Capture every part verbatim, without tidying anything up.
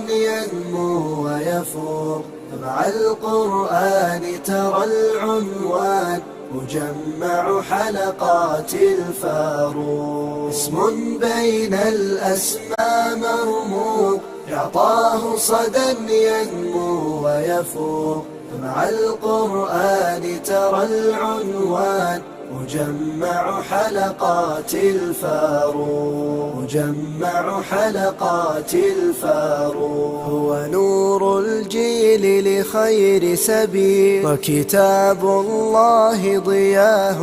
ينمو ويفوق. مع القرآن ترى العنوان مجمع حلقات الفاروق. اسم بين الأسماء مرموق، يعطاه صدى ينمو ويفوق. مع القرآن ترى العنوان مجمع حلقات الفاروق، مجمع حلقات الفاروق. هو نور الجيل لخير سبيل، وكتاب الله ضياه.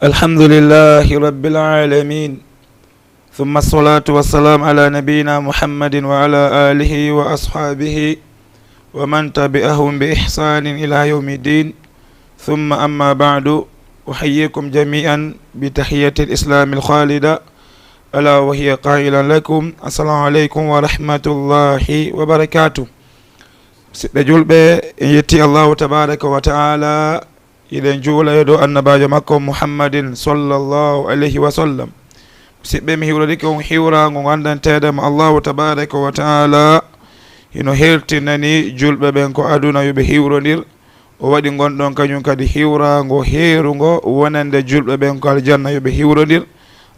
الحمد لله رب العالمين، ثم الصلاة والسلام على نبينا محمد وعلى آله وأصحابه ومن تبعهم بإحسان إلى يوم الدين. ثم أما بعد، أحييكم جميعا بتحية الإسلام الخالدة، ألا وهي قائلا لكم: السلام عليكم ورحمة الله وبركاته. Siɓɓe julɓe, en yetti Allahu tabaraka wa taala, hiɗen juula e dow annabaajo makko Muhammadin sallallahu alayhi wa sallam. Siɓɓe, mi hiwrodike on hiwraango ngo anndanteeɗo mo Allahu tabaraka wa taala hino hertinani julɓe ɓen ko aduna yo ɓe hiwrondir. O waɗi ngon ɗon kañum kadi hiwraango heerungo wonande julɓe ɓen ko aljanna yo ɓe hiwrondir.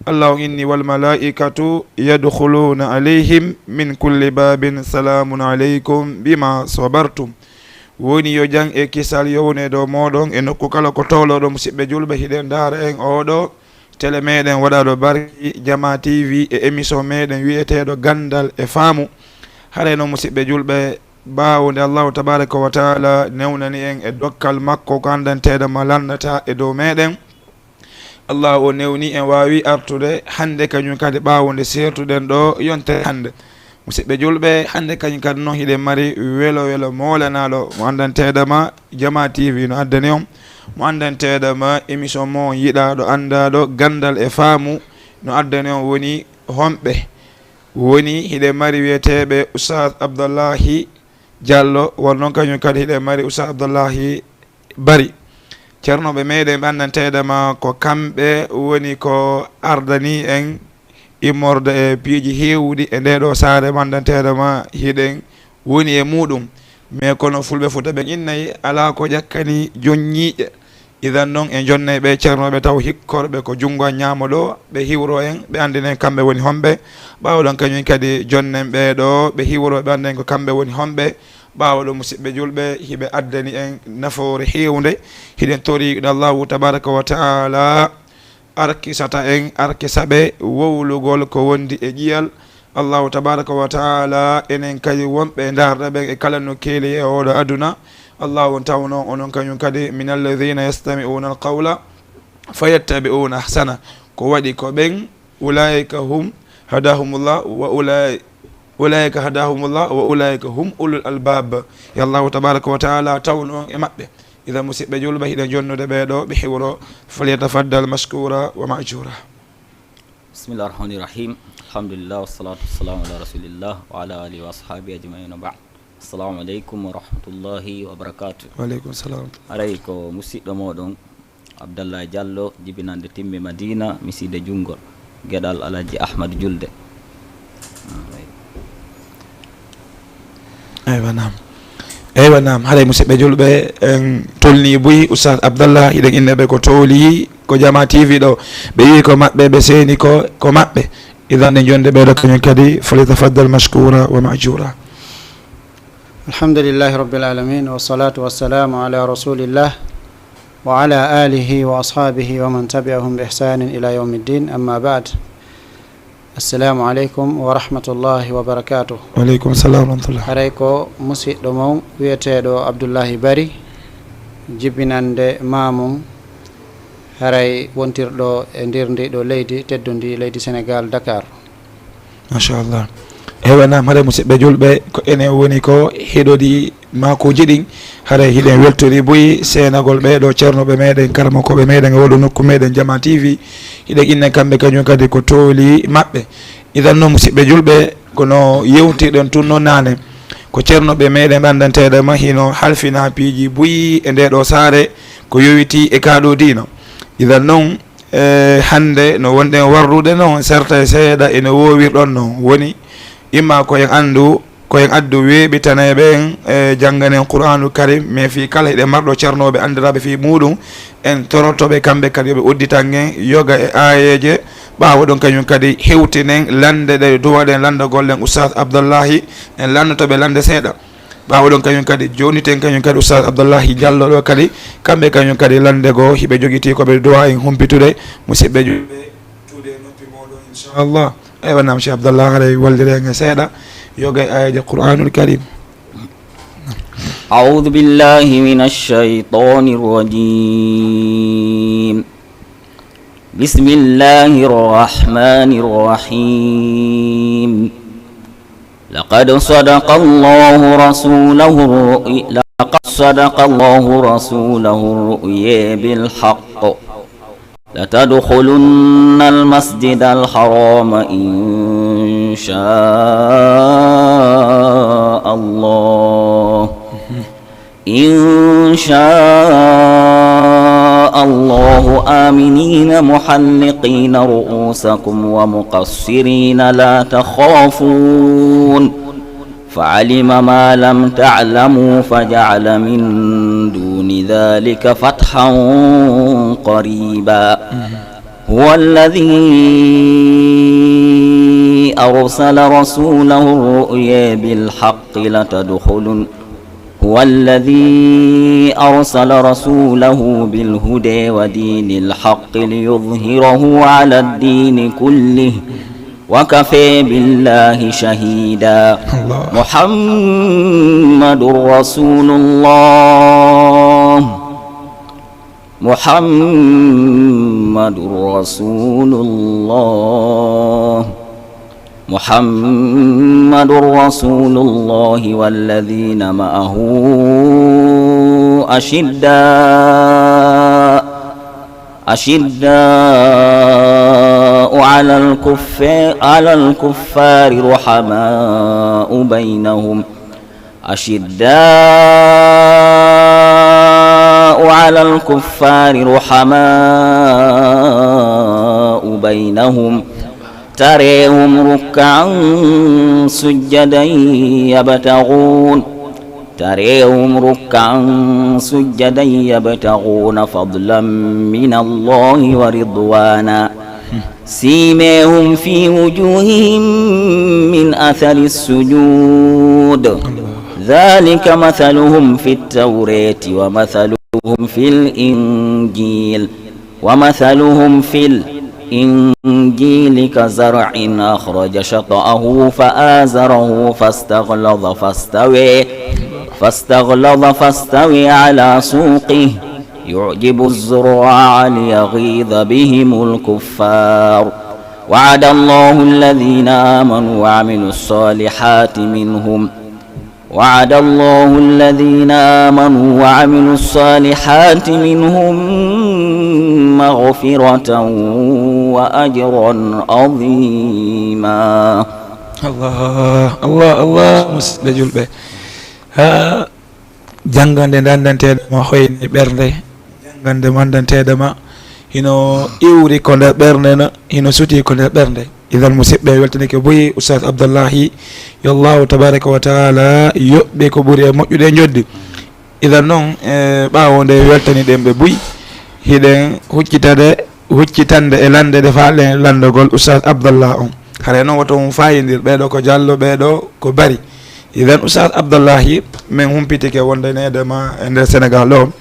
Allah on inni: "Wal malaa'ikatu yadkhuluuna alayhim min kulli baabin, salaamun alaykum bima sabartum." Woni yo jam e kisal yowne dow mooɗon e nokku kala ko towloɗon. Musidɓe julɓe, hiɗen ndaara en oɗo tele meɗen waɗaɗo barki Jama T V e émission meɗen wi'eteɗo Gandal e Faamu. Haray noon, musidɓe julɓe, ɓaawo nde Allahu tabaraka wa taala newnani en e dokkal makko ko anndanteeɗo mo lannata e dow meɗen, Allah o newni en waawi artude hannde kañum kadi ɓaawo nde seertuɗen ɗo yontere hannde. Musidɓe julɓe, hannde kañum kadi noon hiɗen mari welo welo moolanaaɗo mo anndanteeɗo ma Jama T V no addani on, mo anndanteeɗo ma émission mo on yiɗaaɗo anndaaɗo Gandal e Faamu no addani on woni homɓe. Woni hiɗen mari wiyeteeɓe Oustaz Abdallahi Diallo, won noon kañum kadi hiɗen mari Oustaz Abdallahi Bari. Ceernooɓe meɗen ɓe anndanteeɗo ma ko kamɓe woni ko ardani en immorde e piiji heewuɗi e nde ɗo saare mo anndanteeɗo ma hiɗen woni e muɗum. Mais kono fulɓe Fuuta ɓen innay alaa ko ƴakkani joom ñiiƴe. Idan noon, en jonnay ɓe ceernooɓe taw hikkorɓe ko junngo an ñaamo ɗo, ɓe hiwro en, ɓe anndina en kamɓe woni homɓe. Ɓaawo ɗon kañum kadi jonnen ɓee ɗo, ɓe hiwro, ɓe annda en ko kamɓe woni homɓe. Ɓaawo ɗo, musidɓe julɓe, hiɓe addani en nafoore heewnde. Hiɗen tori ɗo Allahu tabaraka wa taala arkisata en, arkisa ɓe wowlugol ko wondi e ƴiyal. Allahu tabaraka wa taala, enen kadi wonɓe ndaarɗa ɓen e kala nokkeeli e oɗo aduna. Allahu on tawno onon kañum kadi: "Min alladhina yastami'una alqawla fayattabi'una ahsana." Ko waɗi ko ɓen, ulaika hum hadahumullah wa ulai-, ulaika hadahumullah wa ulaika hum ulul albab. Yo Allahu tabaraka wa taala tawnu on e maɓɓe. Idan, musidɓe julɓe, hiɗen jonnude ɓee ɗo, ɓe hiwro. Falyatafaddal mashkura wa ma'jura. Bismillah arrahmani rahim. Alhamdulillah, wassalatu wassalamu ala rasulillah wa ala alihi wa ashabihi ajmain, wa ba'd. Assalamu aleykum wa rahmatullahi wa barakatuh. Wa aleykum salam. Haray ko musiɗɗo moɗon Abdallah Diallo, jibinande Timmi Madina, mi siide junngol, geɗal Alaji Ahmad Julde. Eywa, naam. Eywa, naam. Haray, musidɓe julɓe, en tolni buy Oustaz Abdallah, hiɗen inna ɓe ko tooli ko Jama T V ɗo. Ɓe yi ko maɓɓe, ɓe seeni ko, ko maɓɓe. Idan, ɗen jonde ɓee ɗo kañum kadi, falyatafaddal mashkura wa ma'jura. Alhamdulillahi rabbil alamin, wassalatu wassalamu ala rasulillah wa ala alihi wa ashabihi wa man tabi'ahum bi ihsanin ila yawmiddin, amma ba'd. Assalamu aleykum wa rahmatullahi wa barakatuh. Wa aleykum salam wa rahmatullah. Haray ko musiɗɗo mon wiyeteeɗo Abdullahi Bari, jibinande Maamum, haray wontirɗo e nder ndi ɗo leydi teddundi, leydi Senegal, Dakar. Machallah. Eywa, naam, haray musidɓe julɓe, ko enen woni ko heɗoɗi maakuuji ɗin. Haray hiɗen weltori buy seenagol ɓee ɗo ceernooɓe meɗen, karamokooɓe meɗen e oɗo nokku meɗen Jama T V. Hiɗen inna kamɓe kañum kadi ko tooli maɓɓe. Idan noon, musidɓe julɓe, kono yewtirɗen tun no naane, ko ceernooɓe meɗen ɓe anndanteeɗo ma hino halfina piiji buy e nde ɗo saare ko yowitii e kaa ɗo diina. Idan noon, e hannde no wonɗen warrude noon, serta e seeɗa ene woowirɗon noon. Woni imma ko en anndu ko en addu weeɓitaneeɓe en, e jannganen Qur'aanul Karim, mais fii kala hiɗen marɗo carnooɓe anndiraaɓe fii muuɗum, en torotoɓe kamɓe kadi yo ɓe udditan en yoga e aayeeje. Ɓaawo ɗum kañum kadi hewtinen lande ɗe, duwaɗen landagol ɗen Oustaz Abdallahi, en lannotoɓe lande seeɗa. Ɓaawo ɗum kañum kadi jooniten kañum kadi Oustaz Abdallahi Diallo ɗo kadi, kamɓe kañum kadi lande goo hiɓe jogitii ko ɓe duwa en humpitude, musidɓe julɓe, tuude e noppi mooɗon inchallah. Eywa, naam, Cheikh Abdallah, haray wallire en e seeɗa, yoga e aayeeje Qur'aanul Karim. أعوذ بالله من الشيطان الرجيم. بسم الله الرحمن الرحيم. لقد صدق الله رسوله الرؤي-، لقد صدق الله رسوله الرؤيا بالحق. لتدخلن المسجد الحرام إن شاء الله. إن شاء الله آمنين محلقين رؤوسكم ومقصرين لا تخافون. فعلم ما لم تعلموا فجعل من دون ذلك فتحا قريبا. هو الذي أرسل رسوله الرؤيا بالحق لتدخلن، هو الذي أرسل رسوله بالهدى ودين الحق ليظهره على الدين كله، وكفى بالله شهيدا. الله. محمد رسول الله. محمد رسول الله. محمد رسول الله والذين معه أشداء، أشداء على الكفار، على الكفار رحماء بينهم، أشداء على الكفار رحماء بينهم، تريهم ركعا سجدا يبتغون، تريهم ركعا سجدا يبتغون فضلا من الله ورضوانا. سيماهم في وجوههم من أثر السجود. ذلك مثلهم في التوراة ومثلهم في الإنجيل. ومثلهم في الإنجيل كزرع أخرج شطأه فآزره فاستغلظ فاستوى، فاستغلظ فاستوى على سوقه يعجب الزراع ليغيظ بهم الكفار. وعد الله الذين آمنوا وعملوا الصالحات منهم، وعد الله الذين آمنوا وعملوا الصالحات منهم مغفرة وأجرا عظيما. Allah, Allah, Allah, musidɓe julɓe. Ha, janngande nde anndanteeɗo ma hoyni ɓernde, janngande mo anndanteeɗo ma hino iwri ko nder ɓernde, no hino suti ko nder ɓernde. Idan, musidɓe, weltanike buy Oustaz Abdallahi, yo Allahu tabaraka wa taala yoɓɓe ko ɓuri e moƴƴude e njoɓdi. Idan noon, e ɓaawo nde weltani ɗen ɓe buy, hiɗen huccitade, huccitande e lande ɗe faalen landagol Oustaz Abdallah on. Hare noon woto on fayindir, ɓeeɗo ko Jallo, ɓeeɗo ko Bari. Idan Oustaz Abdallahi, min humpitike wondaneede ma e nder Senegal ɗo.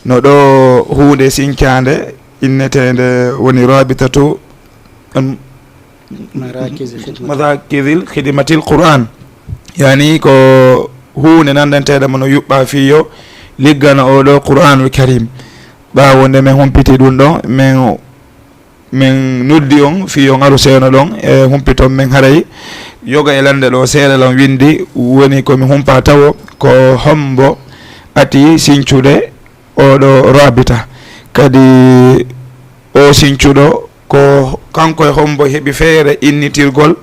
No ɗo huunde sincaande inneteende woni Rabitatu Marakizil Khidmatil Qur'an. Yani ko huunde nanndanteeɗo mo no yuɓɓa fii yo liggana oo ɗoo Qur'anul Karim. Ɓaawo nde min humpiti ɗum ɗon, min, min noddi on fii yo ngaru seeno ɗon e humpiton min haray yoga e lannde ɗo seeɗa lan winndi woni ko mi humpa tawo ko hombo ati sincude oo ɗoo Rabita. Kadi oo sincuɗo ko kanko e hombo heɓi feere innitirgol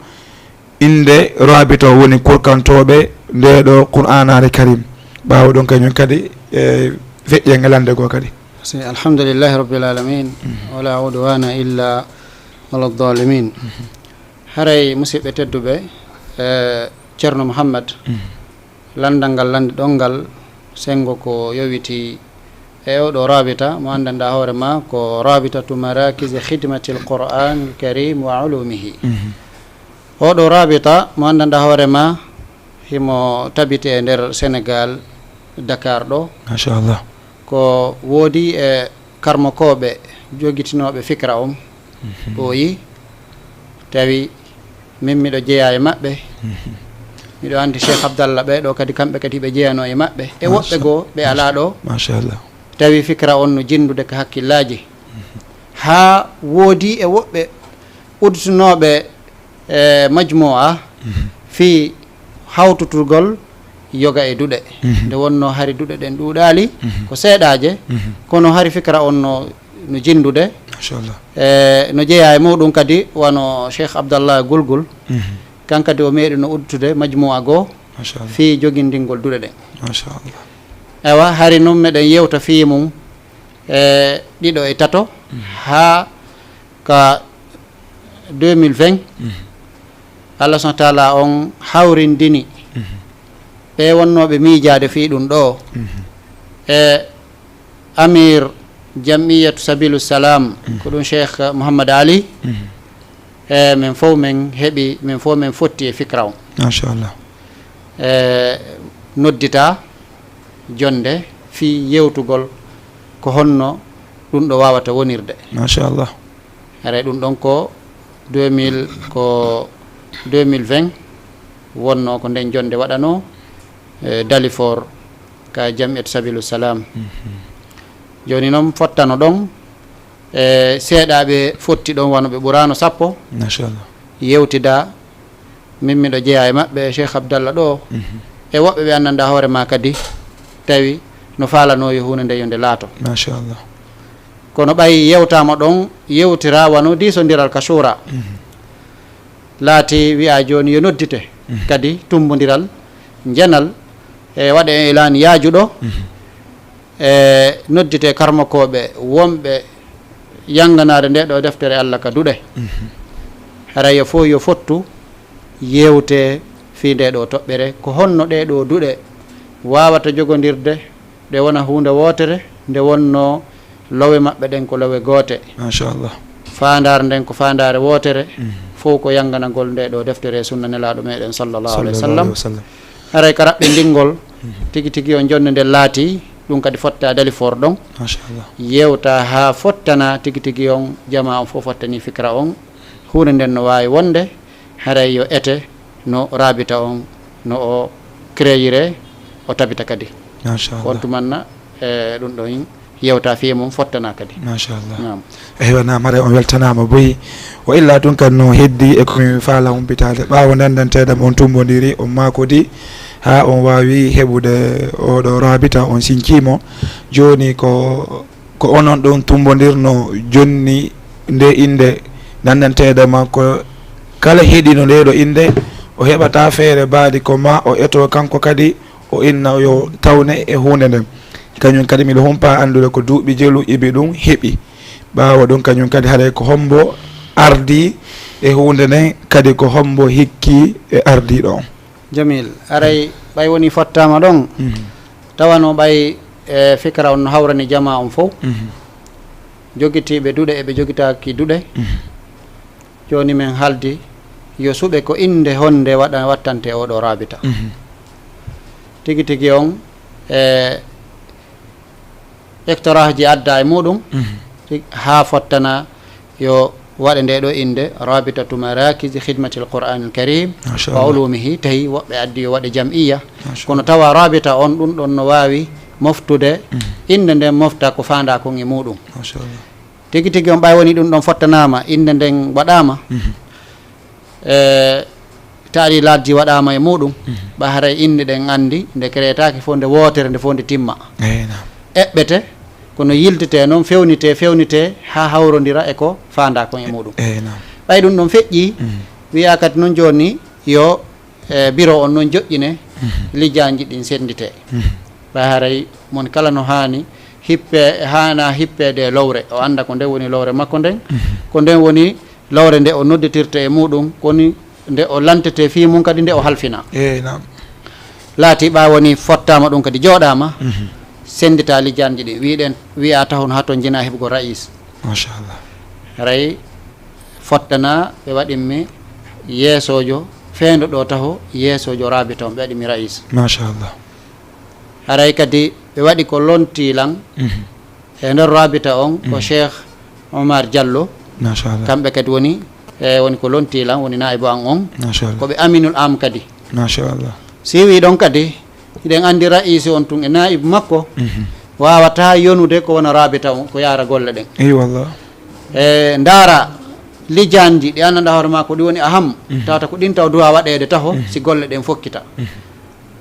innde Rabita o woni kurkantooɓe ndee ɗoo Qur'aanaare Karim. Ɓaawo ɗum kañum kadi e feƴƴen e lannde goo kadi. Si, alhamdulillahi rabbil alamin, wala udwana illa ala dhalimin. Haray musidɓe tedduɓe, e, Ceerno Muhammad, lanndal ngal lanndiɗon ngal, senngo ko yowitii e oɗo rabita mo anndanɗaa hoore ma ko Rabitatu Marakisi Khidmatil Qur'an Karim wa Ulumihi. Oɗo rabita mo anndanɗaa hoore ma himo tabiti e nder Senegal, Dakar ɗo. Machallah. Ko woodi e karmokooɓe jogitinooɓe fikra on ɓooyi, tawi min miɗo jeyaa e maɓɓe. Miɗo anndi Cheikh Abdallah ɓe ɗo kadi, kamɓe kadi ɓe jeyanoo e maɓɓe. E woɓɓe goo ɓe alaa ɗo. Machallah. Tawi fikra on no jinndude ka hakkillaaji. Haa woodi e woɓɓe udditinooɓe e majmu'a fii hawtutugol yoga e duɗe. Nde wonnoo hari duɗe ɗen ɗuuɗaali, ko seeɗaaje, kono hari fikra on no, no jinndude. Machallah. E no jeyaa e muɗum kadi, wano Cheikh Abdallah Gulgul, kan kadi o meeɗi no uddude majmu'a goo. Machallah. Fii jogindingol duɗe ɗen. Machallah. Ewa, hari non meɗen yewta fii mum e ɗiɗo e tato, haa ka deux mille vingt, Allah subhanahu wa taala on hawrindini ɓe wonnooɓe miijaade fii ɗum ɗo e Amir Jam'iyatu Sabilu Salam, ko ɗum Cheikh Mouhammad Ali. E men fof men heɓi, men fof men fotti e fikra on. Machallah. E noddita jonnde fii yewtugol ko honno ɗum ɗo waawata wonirde. Machallah. Haray ɗum ɗon ko deux mille, ko deux mille vingt wonnoo ko nden jonnde waɗanoo e Dalifort ka Jam'iyatu Sabilu Salam. Jooni non fottano ɗon e seeɗaaɓe fotti ɗon, wano ɓe ɓuraano sappo. Machallah. Yewtida, min miɗo jeyaa e maɓɓe, e Cheikh Abdallah ɗo, e woɓɓe ɓe anndanɗaa hoore ma kadi, tawi no faalanoo yo huunde nde yo nde laato. Machallah. Kono ɓay yewtaama ɗon, yewtira wano diisondiral ka suura. Laati wi'a jooni yo noddite kadi tummbondiral, njanal, e waɗe ilaan yaajuɗo, e noddite karmokooɓe wonɓe yannganaade nde ɗo deftere Allah ka duɗe. Haray yo fof yo fottu yewte fii nde ɗo toɓɓere, ko honno ɗe ɗo duɗe waawata jogondirde, ɗe wona huunde wootere, nde wonnoo lowe maɓɓe ɗen ko lowe goote. Machallah. Faandaare nden ko faandaare wootere, fof ko yannganagol nde ɗo deftere e sunna Nelaaɗo meɗen sallallahu alaihi wasallam. Haray ka raɓɓindingol, tigi tigi on jonnde nde laati, ɗum kadi fotta Dalifort ɗon. Machallah. Yewta haa fottana tigi tigi on, jamaa on fof fottani fikra on. Huunde nden no waawi wonde, haray yo ete no rabita on, no o créire, o tabita kadi. Machallah. Ko on tumanna, e ɗum ɗon yewta fii mum fottana kadi. Machallah. Naam. Eywa, naam, haray on weltanaama buy. Wa illa tun kan no heddi e ko min faala humpitaade. Ɓaawo ndendanteeɗam on tumbondiri, on maakodi, haa on waawi heɓude oɗo rabita, on sincimo. Jooni ko, ko onon ɗon tumbondirno jonni nde innde ndendanteeɗam makko. Kala heɗino nde ɗo innde, o heɓata feere baadi ko ma o eto kanko kadi, o inna yo tawne e huunde nden. Kañum kadi miɗo humpa anndude ko duuɓi jelu ibi ɗum heɓi. Ɓaawo ɗum kañum kadi haray ko hombo ardi e huunde nden, kadi ko hombo hikki e ardiiɗo on. Jamil, aray ɓay woni fottaama ɗon, tawano ɓay e fikra on no hawrani jamaa on fof, jogitiiɓe duɗe e ɓe jogitaaki duɗe. Jooni men haldi yo suɓe ko innde honde waɗa, wattante oɗo rabita. Tigi tigi on e iqtirahji adda e muɗum, haa fottana yo waɗe nde ɗo innde Rabitatu Marakisi Khidmatil Qur'anil Karim wa Ulumihi, tawi woɓɓe addi yo waɗe jam'iyya. Kono tawa rabita on ɗum ɗon no waawi moftude innde nden, mofta ko faandaa kon e muɗum. Tigi tigi on ɓay woni ɗum ɗon fottanaama, innde nden waɗaama, e taarilaatji waɗaama e muɗum, ɓa haray innde ɗen anndi nde keretaake fof nde wootere, nde fof nde timma. Eɓɓete, kono yiltete noon, fewnite, fewnite haa hawrondira e ko faandaa kon e muɗum. Ɓay ɗum ɗon feƴƴi, wiyaa kadi noon jooni yo e biro on noon joƴƴine, lijjanji ɗin senndite. Ɓay haray mon kala no haani hippe, haana hippeede e lowre, o annda ko nden woni lowre makko nden, ko nden woni lowre nde o nodditirta e muɗum, ko woni nde o lantete fii mum kadi nde o halfina. Eey, naam. Laati ɓaawo ni fottaama ɗum kadi jooɗaama, Mhm. senndita lijaanji ɗi. Wiɗen, wi'a taho no hatonjina heɓugol ra'is. Machallah. Haray fottana ɓe waɗimmi yeesoojo, feendo ɗo taho yeesoojo raabita on, ɓe waɗimmi ra'is. Machallah. Haray kadi ɓe waɗi ko lontii lan Mhm. e nder raabita on ko Mhm. Cheikh Omar Diallo. Machallah. Kamɓe kadi woni, e, woni ko lontii lan, woni naa'ibu an on. Machallah. Ko ɓe aminul am kadi. Machallah. Si wi ɗon kadi, hiɗen anndi ra'iisi on tun e naa'ibu makko, Mhm. waawataa yonude ko wona raabita on, ko yaara golle ɗen. Eey wallah. E, ndaara lijaanji ɗi anndanɗaa hoore maa ko ɗi woni aham, Mhm. tawata ko ɗin taw duwaa waɗeede taho, Mhm. si golle ɗen fokkita. Mhm.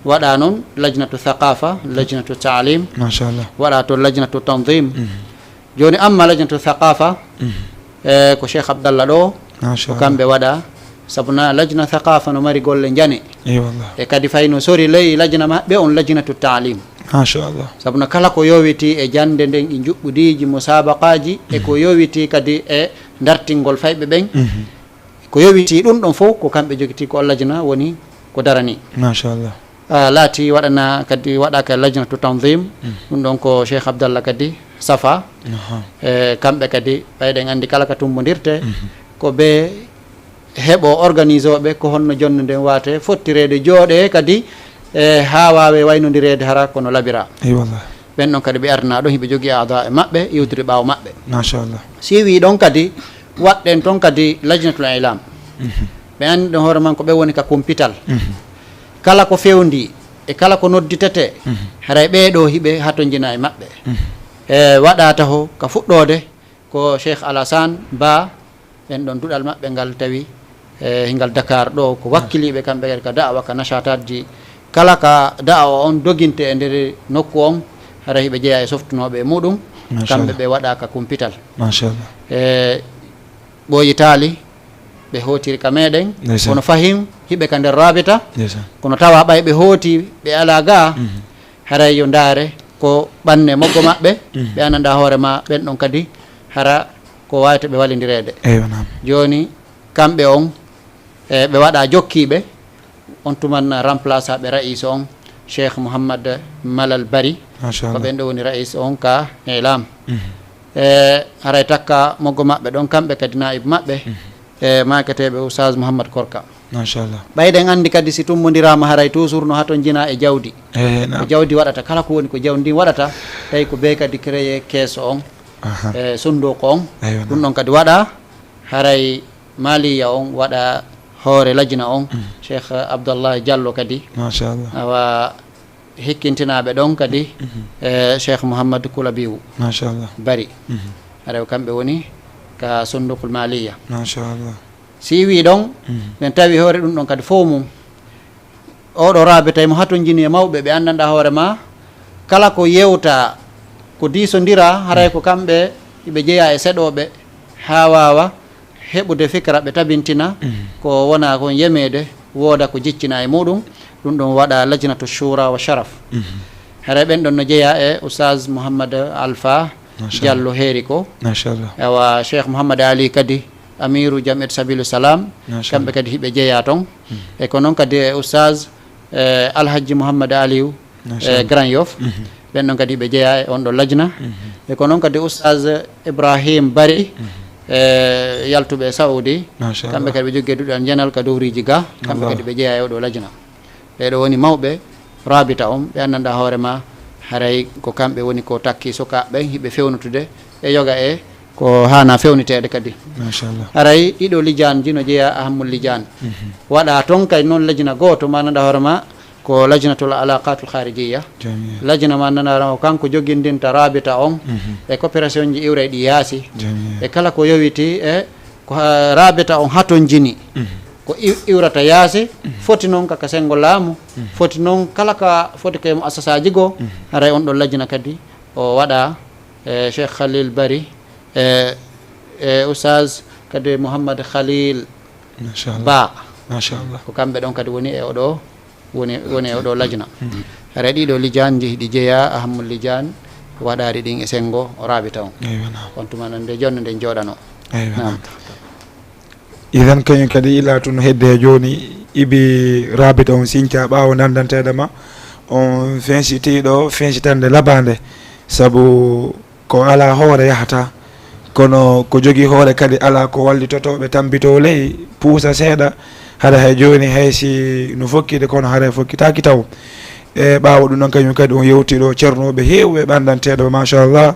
Waɗa noon lajnatu thaqafa, lajnatu taalim, Machallah. waɗa to lajnatu tanzim. Mhm. Jooni amma lajnatu thaqafa, Mhm. e, ko Cheikh Abdallah ɗo, Machallah. ko kamɓe waɗa, sabu na lajna thaqafa no mari golle njane. Eey wallah. E kadi fay no sori ley lajna maɓɓe on lajnatu taalim. Machallah. Sabu na kala ko yowiti e jannde nden, e njuɓɓudiiji, musaabaqaaji, e ko Mhm. yowiti kadi e dartingol fayɓe ɓen. Mhm. Ko yowiti ɗum ɗon fof ko kamɓe jogitii, ko on lajna woni ko darani. Machallah. Ah, laati waɗana kadi, waɗaaka lajnatu tanzim, Mm. ɗum ɗon ko Cheikh Abdallah kadi safa. Aha. E kamɓe kadi, ɓayɗen anndi kala ka tummbondirte, Mhm. ko ɓe heɓo organisooɓe, ko honno jonnde nden waate fottireede, jooɗee kadi, e haa waawe waynondireede hara kono labira. Eey wallah. Ɓen ɗon kadi ɓe ardinaa ɗon, hiɓe jogii aada e maɓɓe, iwdude ɓaawo maɓɓe. Machallah. Si wii ɗon kadi, waɗɗen ton kadi lajnatul ilam. Mhm. Ɓe anndi ɗon hoore man ko ɓe woni ka kumpital. Mhm. Kala ko fewndi e kala ko nodditete, Mhm. haray ɓee ɗoo hiɓe hatonjina e maɓɓe. Mhm. E waɗa taho ka fuɗɗoode ko Cheikh Alassane Ba, ɓen ɗon duɗal maɓɓe ngal tawi, e, hingal Dakar ɗo, ko wakkiliiɓe kamɓe kadi ka da'wa, ka nashatatji. Kala ka da'wa on doginte e nder nokku on, haray hiɓe jeyaa e softunooɓe e muɗum, Machallah. kamɓe ɓe waɗa ka kumpital. Machallah. E ɓooyitaali, ɓe hootiri ka meɗen, Ndeysaan. kono fahim hiɓe ka nder rabita, Ndeysaan. kono tawa ɓay ɓe hooti, ɓe alaa gaa, Mhm. haray yo ndaare ko ɓanne moggo maɓɓe, Mhm. ɓe anndanɗaa hoore ma, ɓen ɗon kadi hara ko waawete ɓe wallindireede. Eywa, naam. Jooni, kamɓe on, e, ɓe waɗa jokkiiɓe, on tuman remplaçaaɓe ra'iis on, Cheikh Mouhammad Malal Bari, Machallah. ko ɓen ɗo woni ra'iis on ka Ilam. Mhm. E, haray takka moggo maɓɓe ɗon, kamɓe kadi naa'ib maɓɓe, Mhm. e, maaketeeɓe Oustaz Mouhammad Korka. Machallah. Ɓayɗen anndi kadi si tummbondiraama haray toujours no hatonjinaa e jawdi. Eey, naam. Ko jawdi waɗata, kala ko woni ko jawdi ndin waɗata, tawi ko bee kadi créé keeso on, Aha. e, sunduuko on. Eywa, Ɗum naam. ɗon kadi waɗa, haray Maliya on waɗa hoore lajna on, Mm. Cheikh Abdallah Diallo kadi. Machallah. Awa hikkintinaaɓe ɗon kadi, Mhm. e, Cheikh Mouhammad Koulabiou Machallah. Bari. Mhm. Haray ko kamɓe woni ka sundukul Maliya. Machallah. Si wii ɗon, Mhm. ɓen tawi hoore ɗum ɗon kadi fof mum. Oɗo rabita mo hatonjini e mawɓe, ɓe anndanɗaa hoore ma, kala ko yewta, ko diisondira, haray ko kamɓe hiɓe jeyaa e seɗooɓe, haa waawa heɓude fikra, ɓe tabintina Mhm. ko wona kon yemeede, wooda ko jiccina e muɗum, ɗum ɗon waɗa lajnatu shura wa sharaf. Mhm. Haray ɓen ɗon no jeyaa e Oustaz Mouhammad Alpha Machallah. Diallo Heeri ko. Machallah. Awa Cheikh Mouhammad Ali kadi, Amiru Jam'iyat Sabilu Salam, Machallah. kamɓe kadi hiɓe jeyaa ton. Mhm. E ko noon kadi e Oustaz, e, Alhaji Mouhammad Aliou, Machallah. e, Grand Yoff. Mhm. Ɓen ɗon kadi ɓe jeyaa e on ɗo lajna. Mhm. E ko noon kadi Oustaz Ibrahim Bari, Mhm. e, yaltuɓe e Saudi. Machallah. Kamɓe kadi ɓe jogii duɗal njanal ka dowriiji ga. Kamɓe Allah. kadi ɓe jeyaa e oɗo lajna. Ɓee ɗo woni mawɓe rabita on, ɓe anndanɗaa hoore ma, haray ko kamɓe woni ko takki sukaaɓe ɓen, hiɓe fewnutude e yoga e ko haana fewniteede kadi. Machallah. Haray ɗiɗo lijaanji no jeyaa ahammul lijaan. Mhm. Waɗa ton kay noon lajna gooto, ma anndanɗaa hoore ma, ko lajnatul alaqatul kharijiya. Jamil. Lajna ma anndanɗaa hoore ma, ko kanko jogindinta rabita on Mhm. e coopération ji iwrayɗi yaasi. Jamil. E kala ko yowiti e ko, ha, rabita on hatonjini. Mhm. Ko iw-, iwrata yaasi, Mhm. foti noon ka, ka senngo laamu, Mhm. foti noon kala ka foti ko e muassasaaji goo, Mhm. haray on ɗon lajna kadi o waɗa, e, Cheikh Khalil Bari, e, e, Oustaz kadi Mouhammad Khalil Machallah. Ba. Machallah. Ko kamɓe ɗon kadi woni e oɗo, woni, woni e oɗo lajna. Mhm. Haray ɗiɗo lijaanji hiɗi jeyaa, ahammul lijaan, waɗaari ɗin e senngo rabita on. Eywa, naam. On tuma noon nde jonne nden jooɗanoo. Eywa, Naam. naam. Idan kañum kadi ila tun hedde he jooni ibi rabita on sinca ɓaawo ndandanteede ma on fensitiiɗo fensitande labaande, sabu ko ala hoore yahata, kono ko jogi hoore kadi ala ko wallitotooɓe tampito ley puusa seeɗa. Hara hay jooni hay si no fokkide kono haray fokkitaaki taw. E ɓaawo ɗum noon kañum kadi on yewti ɗo ceernooɓe heewɓe ɓandanteeɗo machallah,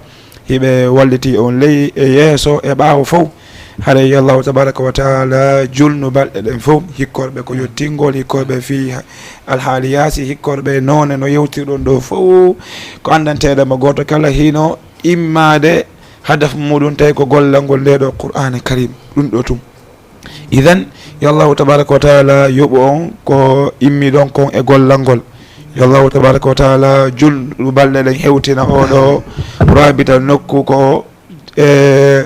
hiɓe walliti on ley e yeeso e ɓaawo fof. Haray yo Allahu tabaraka wa taala julnu balɗe ɗen fof, hikkorɓe ko yottingol, hikkorɓe fii alhaali yaasi, hikkorɓe noone no yewtirɗon ɗo fof. Ko anndanteeɗo mo gooto kala hino immaade hadaf muɗum tawi ko gollal ngol nde ɗo Qur'aane Karim, ɗum ɗo tun. Idan yo Allahu tabaraka wa taala yoɓu on ko immi ɗon kon e gollal ngol. Yo Allahu tabaraka wa taala julnu balɗe ɗen hewtina oɗo rabita nokku ko e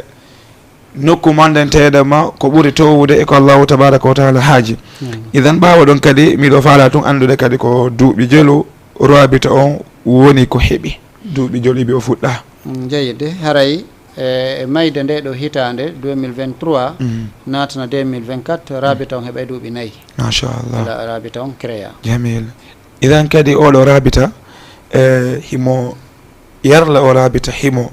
nokku mandanteeɗo ma ko ɓuri towude e ko Allahu tabaraka wa taala haaji. Idan ɓaawo ɗon kadi miɗo faala tun anndude kadi ko duuɓi jelu rabita on woni ko heɓi, duuɓi jelu ibi o fuɗɗa. Mm, jeyde haray e mayde nde ɗo hitaande deux mille vingt-trois naatana deux mille vingt-quatre, rabita on heɓay duuɓi nayi. Machallah. Rabita on créa. Jamil. Idan kadi oɗo rabita e himo yarla o rabita himo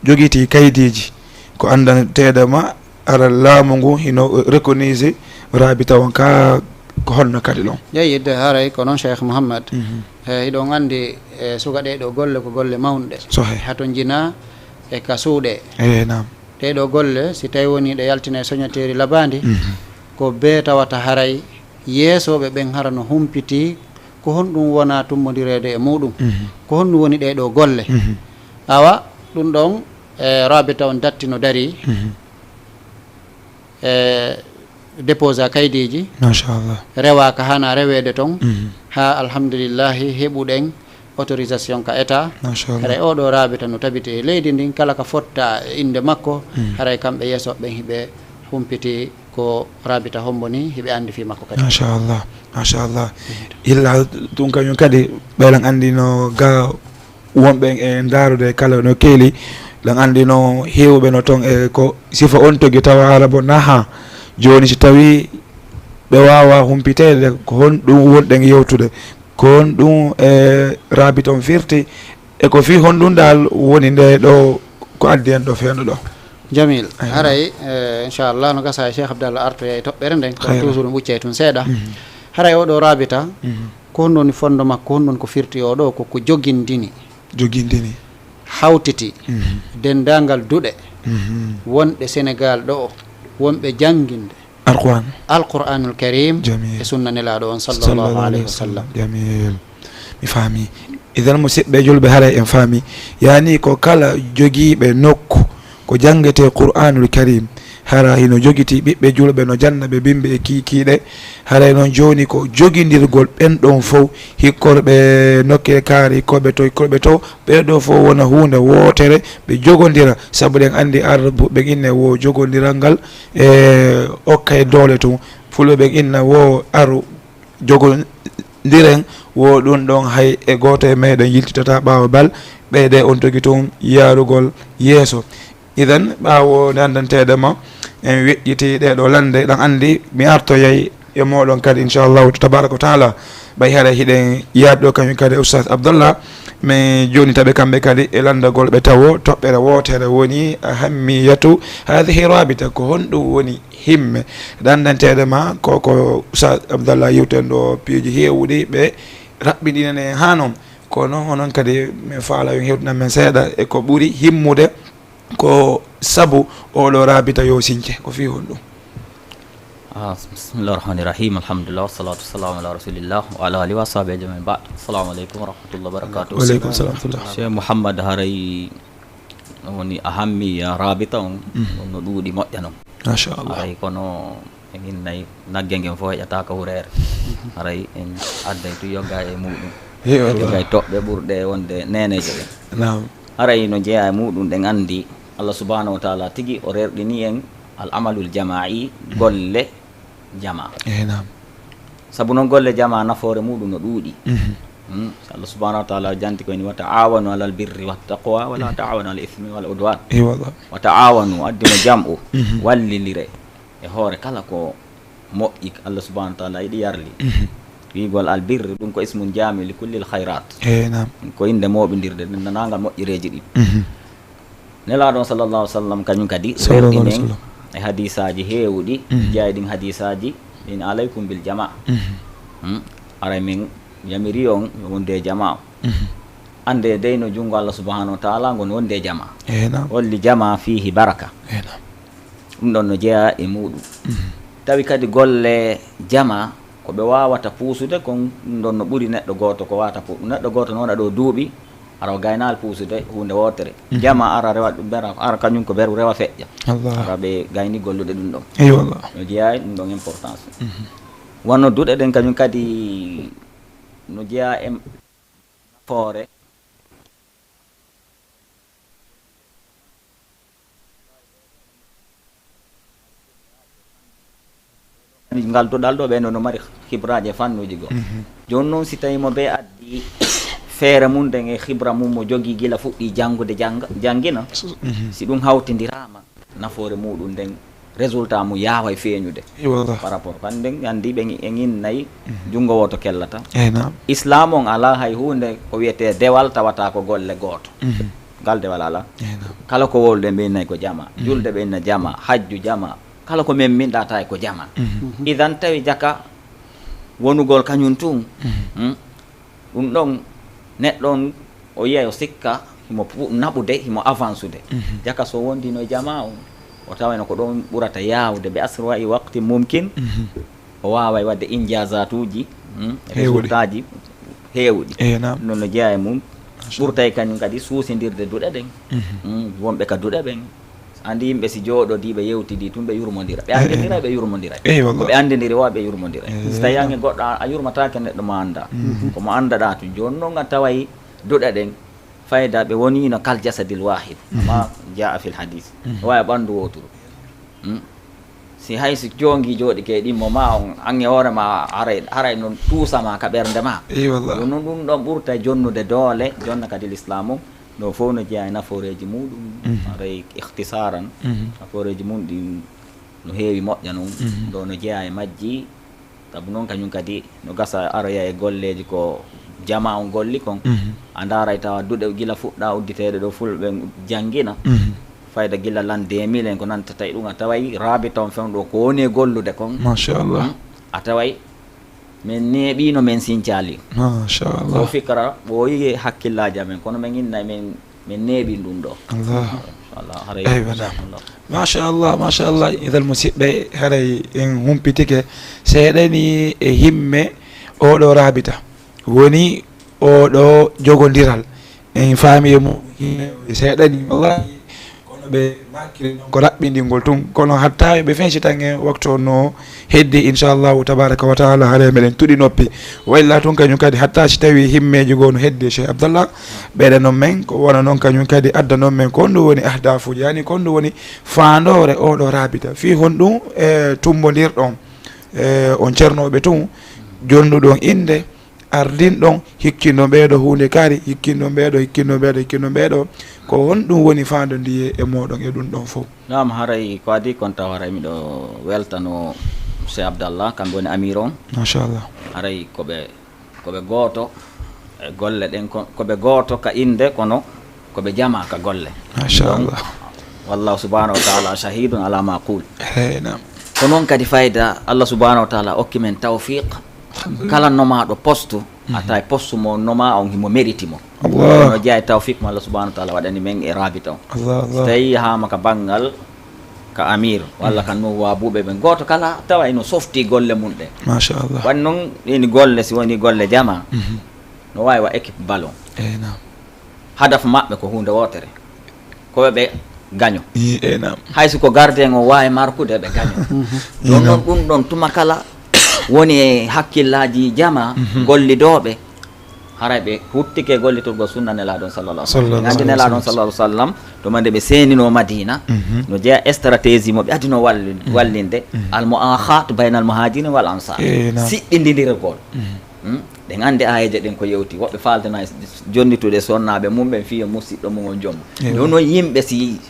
jogiti kaydiiji ko anndanteeɗo ma ara laamu ngu hino reconise rabita on ka ko honno kadi ɗon. Jeyid, haray ko noon Cheikh Mouhammad. Mhm. E hiɗon anndi e suga ɗe ɗo golle ko golle mawnɗe. Sohe. Hato njina e ka suuɗe. E naam. Ɗe ɗo golle si tawi woni ɗe yaltina e soñoteeri labaandi, mhm, ko bee tawata haray yeesooɓe ɓen hara no humpiti ko honɗum wona tummbondireede e muɗum. Mhm. Ko honɗum woni ɗe ɗo golle? Mhm. Awa ɗum ɗon e rabita on datti no darii. Mhm. E déposa kaydiiji. Machallah. Rewa ka hana reweede ton. Mhm. Ha alhamdulillahi heɓuɗen autorisation ka état. Machallah. Haray oɗo rabita no tabiti e leydi ndin kala ka fotta e innde makko. Mhm. Haray kamɓe yeeso ɓen hiɓe humpiti ko rabita hombo ni hiɓe anndi fii makko kadi. Machallah. Machallah. Mhm. Illa tun kañum kadi ɓeylan anndi no ga wonɓe e ndaarude kala no keeli, ɗon anndi no heewɓe no ton e ko sifa on togi tawa arabo naha. Jooni si tawi ɓe waawa humpiteede ko honɗum wonɗen yewtude, ko honɗum e rabita on firti, e ko fii honɗum dal woni nde ɗo ko addi en ɗo feewndo ɗo. Jamil. Aywa. Haray e inchallah no gasa e Cheikh Abdallah artoya e toɓɓere nden ko toujours ɗum ɓuccay tun seeɗa. Mhm. Haray oɗo rabita, mhm, ko honɗum woni fondo makko, honɗum woni ko firti oɗo ko ko jogindini. Jogindini. Hawtiti. Mhm. Denndaangal duɗe. Mhm. Wonɓe Senegaal ɗo wonɓe jannginde Alquran. Alquranul Karim. Jamil. E sunna Nelaaɗo on sallallahu alayhi wa sallam. Jamil. Mi faami. Idan musidɓe julɓe haray en faami, yani ko kala jogiiɓe nokku ko janngetee Qur'aanul Kariim, hara hino jogiti ɓiɓɓe julɓe no janna ɓe bimbi e kiikiiɗe. Haray noon jooni ko jogindirgol ɓen ɗon fow, hikkorɓe nokke kaari, hikkorɓe to, hikkorɓe to, ɓee ɗoo fow wona huunde wootere, ɓe jogondira, sabu ɗen anndi Arabu ɓen inne wo jogondiral ngal e okkay doole tun. Fulɓe ɓen inna wo aru jogondiren, wo ɗum ɗon hay e gooto e meɗen yiltitata ɓaawo bal ɓeyde on togi tun yaarugol yeeso. Idan ɓaawo nde anndanteeɗe ma en weƴƴiti ɗee ɗoo lannde, ɗan anndi mi artoyay e mooɗon kadi inchallahu tabaraka wa taala. Ɓay haray hiɗen yaade ɗoo kañum kadi Oustaz Abdallah, mi jooni taɓe kamɓe kadi e lanndagol ɓe tawo toɓɓere wootere woni ahammiyatu hadihi rabita, ko honɗum woni himme. Ɗan anndanteeɗe ma ko ko Oustaz Abdallah yewten ɗoo piiji heewuɗi ɓe raɓɓiɗinane haa non. Kono onon kadi mi faala yo hewtinan men seeɗa e ko ɓuri himmude ko sabu oɗo rabita yo since, ko fii honɗum? Ah, bismillah rahmani rahim, alhamdulillah, wassalatu wassalamu ala rasulillah wa ala alihi wa sahbihi ajmain, ba'd. Assalamu alaikum wa rahmatullahi wa barakatuh. Wa alaikum salam wa rahmatullah. Cheikh Mouhammad, haray woni ahammiya rabita on, mhm, on no ɗuuɗi moƴƴa non. Machallah. Haray kono en innay nagge ngen fof heƴata ka hureere. Haray en adday tun yogga e muɗum. Yogga e toɓɓe ɓurɗe wonde neneejo ɓen. Naam. Haray no jeyaa e muɗum, ɗen anndi Allah subhanahu wa taala tigi o rerɗini en al amalul jama'i, golle jama. Eey, naam. Sabu non golle jama nafoore muɗum no ɗuuɗi. Mhm. Hmm. Allah subhanahu wa taala janti ko ni, "Wa ta'awanu alal birri wat taqwa, wa la ta'awanu alal ithmi wal udwan." Eey, wallah. "Wa ta'awanu", addi mo jam'u, mhm, wallindire. e hoore kala ko moƴƴi, Allah subhanahu wa taala yiɗi yarli. Mhm. Wiigol albirri, ɗum ko ismun jaami li kullil khayrat. Eyi, naam. Ko innde mooɓindirde, ndenndanaangal moƴƴereeji ɗin. Mhm. Nelaaɗo on sallallahu alaihi wasallam kañum kadi Sallallahu alaihi rerɗi men wasallam. E hadisaaji heewuɗi, Mhm. jeyaa e ɗin hadisaaji, min alaykum bil jamaa. Mhm. Hmm? Aray min yamiri on yo wonde e jamaa. Mhm. Annde dey no junngo Allah subhanahu wa taala ngon wonde e jamaa. Eyi, naam. Holli jamaa fiihi baraka. Eyi, naam. Ɗum ɗon no jeyaa e muuɗum. Mhm. Tawi kadi golle jamaa ko ɓe waawata puusude kon, ɗum ɗon no ɓuri neɗɗo gooto ko waawata pu-, neɗɗo gooto no wona ɗo duuɓi, hara o gaynaali puusude huunde wootere. Mhm. Jamaa ara rewa ɗum, ɓe ara, ara kañum ko ɓeru rewa feƴƴa. Allah. Hara ɓe gayni gollude ɗum ɗon. Eyi, wallah. No jeyaa e ɗum ɗon importance. Mhm. Wonno duɗe ɗen kañum kadi no jeyaa e nafoore. Ngal duɗal ɗo, ɓe no, no mari hibraaji e fannuuji goo. Mhm. Jooni noon, si tawii mo ɓe addi feere mum nden e hibra mum mo jogii gila fuɗɗii janngude, jannga, janngina, So-, mhm. si ɗum hawtindiraama, nafoore muuɗum nden, résultat mum yaaway feeñude. Eyi, wallah. Par rapport, kan nden anndi ɓe en innay Mhm. junngo wooto kellata. Eyi, naam. Islam on alaa hay huunde ko wiyetee dewal tawata ko golle gooto. Mhm. Ngal dewal alaa. Eyi, naam. Kala ko wowluɗen ɓe innay ko jamaa. Mhm. Julde ɓe inna jamaa, hajju jamaa. Kala ko men minɗa tawi ko jamaa. Mhm. Idan tawi jaka wonugol kañum tun. Mhm. Hmm? Ɗum ɗon, neɗɗo on, o yiya o sikka, himo pu-, naɓude, himo avansude. Mhm. Jaka so wondino e jamaa on, o tawayno ko ɗon ɓurata yaawde, ɓe asrowa e waqti mumkin, Mhm. o waaway waɗde injazatuuji, hmm, Heewuɗi. Résultatji heewuɗi. Eyi, naam. Ɗum ɗon no jeyaa e mum. Masha Allah. Ɓurtay kañum kadi suusindirde duɗe ɗen. Mhm. Hmm, wonɓe ka duɗe ɓen. Anndi yimɓe si jooɗodii ɓe yewtidii tun ɓe yurmondira. Ɓe Eh, eh. anndindiray ɓe yurmondiray. Eh, wallah. Ko ɓe anndindiri wa ɓe yurmondiray. Eh. Si tawii an e goɗɗo a, a yurmataake neɗɗo mo anndaa. Mhm. Ko mo anndaɗaa tun. Jooni non a taway duɗe ɗen fayda ɓe woniino kal jasadil wahid. Mhm. Ma jaa fil hadis. Mhm. Waya ɓanndu wooturu. Hmm? Si hay si joongi jooɗike e ɗimmo ma on, an e hoore ma haray, haray no tuusa ma ka ɓernde ma. Eyi wallah. Ɗum non ɗum ɗon ɓurta jonnude doole, jonna kadi l'islam on. Ɗo fof no jeyaa e nafooreeji muuɗum, Mhm. haray ikhtisaran, Mhm. nafooreeji mum ɗin no heewi moƴƴa noon. Mhm. Ɗo no jeyaa e majji, sabu noon kañum kadi no gasa aroya e golleeji ko jamaa on golli kon. Mhm. A ndaaray tawa duɗe gila fuɗɗa udditeede ɗo fulɓe jangina. Mhm. Fayda gila l'an deux mille en ko nantata e ɗum, a taway raabita on fewn ɗo ko woni e gollude kon. Machallah. Hmm? A taway men neeɓiino, men sincaali. Machallah. O fikra, o yi'i hakkillaaji amen, kono men inna men, men neeɓi ɗum ɗo. Allah. Machallah, haray. Eywa, naam. Machallah. Machallah, machallah. Idan musidɓe, haray en humpitike seeɗa ni e himme oɗo raabita. Woni oɗo jogondiral. En faami e mum himme seeɗa ni, wallahi. Kono ɓe makiri noon ko raɓɓinɗingol tun. Kono hatta ɓe fenci tan e waktu on no heddi, inchallahu tabaraka wa taala, haray meɗen tuɗi noppi. Wa illa tun kañum kadi, hatta si tawi himmeeji goo no heddi, Cheikh Abdallah, ɓeyda noon men, ko wona noon kañum kadi adda noon men ko honɗum woni ahdafuuji, yani ko honɗum woni faandoore oɗo raabita. Fii honɗum, e, tumbondirɗon, e, on ceernooɓe tun, jonnuɗon innde, ardinɗon, hikkinɗon ɓeeɗo huunde kaari, hikkinɗon ɓeeɗo, hikkinɗon ɓeeɗo, hikkinɗon ɓeeɗo. Ko honɗum woni faandondiye e mooɗon e ɗum ɗon fof? Naam, haray ko adii kon taw haray miɗo weltano Cheikh Abdallah, kamɓe woni amir on. Machallah. Haray ko ɓe, ko ɓe gooto e golle ɗen, ko, ko ɓe gooto ka innde, kono ko ɓe jamaa ka golle. Machallah. Donc, wallahu subhanahu wa taala shahidun ala ma qul. Hey, naam. Ko noon kadi fayda, Allah subhanahu wa taala okki men tawfiq. Alhamdulillah. Kala nomaaɗo poste, a tawi poste mo nomaa on himo mérite mo. Allah. No jeyaa e tawfiq mo Allah subhanahu wa taala waɗani men e raabita on. Allah, Allah. So tawi yahaama ka banngal ka amir, walla ka nuwaabuɓe ɓen, gooto kala tawa ino softi golle mum ɗen. Machallah. Waɗi noon, ɗin golle, si woni golle jamaa, Mhm. no waawi wa équipe ballon. Eyi, naam. Hadaf maɓɓe ko huunde wootere. Ko ɓe gaño. I, eyi, naam. Hay si ko gardien o waawi markude, ɓe gaño. Mhm. Ɗum ɗon, naam. Ɗum ɗon tuma kala woni e hakkillaaji jamaa, Mhm. gollidooɓe. Haray ɓe huttike gollitorgol sunna Nelaaɗo on sallallahu alaihi wasallam. Sallallahu alaihi wasallam. Nelaaɗo on sallallahu alaihi wasallam, to mande ɓe seeninoo Madiina, Mhm. no jeyaa e stratégie mo ɓe adinoo walli-, Mhm. wallinde, Mhm. al mu'akhat bayna al muhajirin wal ansar. Eh, naam. Siɗɗindirgol. Mhm. Hmm? Ɗen anndi aayeeje ɗen ko yewti. Woɓɓe faaldana jonnitude sonnaaɓe mum ɓen fii yo musiɗɗo mum on jombo. Eh, ɗum noon yimɓe si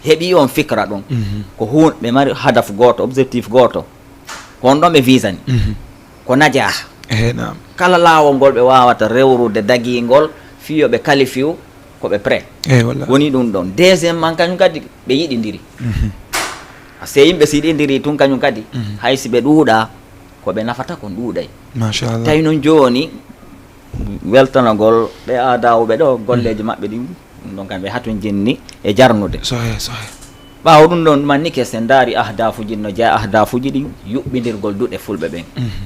heɓi on fikra ɗum. Mhm. Ko hun ɓe mari hadaf gooto, objectif gooto. Ko on ɗon ɓe visani. Mhm. Ko najah. Ehe, naam. Kala laawol ngol ɓe waawata rewrude dagingol, fii yo ɓe qualifiu, ko ɓe prêt. Ehe, walla. Woni ɗum ɗon. Deuxième man, kañum kadi ɓe yiɗindiri. Mhm. Par ce que yimɓe si yiɗindiri tun kañum kadi, mhm, hay si ɓe ɗuuɗa, ko ɓe nafata kon ɗuuɗay. Machallah. Tawi noon jooni, weltanagol ɓe aadawuɓe ɗo, golleeji maɓɓe ɗin, ɗum ɗon kam ɓe hatonjinni e jarnude. Sohe, sohe. Ɓaawo ɗum ɗon, mannike, si en ndaari ahdafuji no jeyaa, ahdafuji ɗin, yuɓɓindirgol duɗe fulɓe ɓen. Mhm.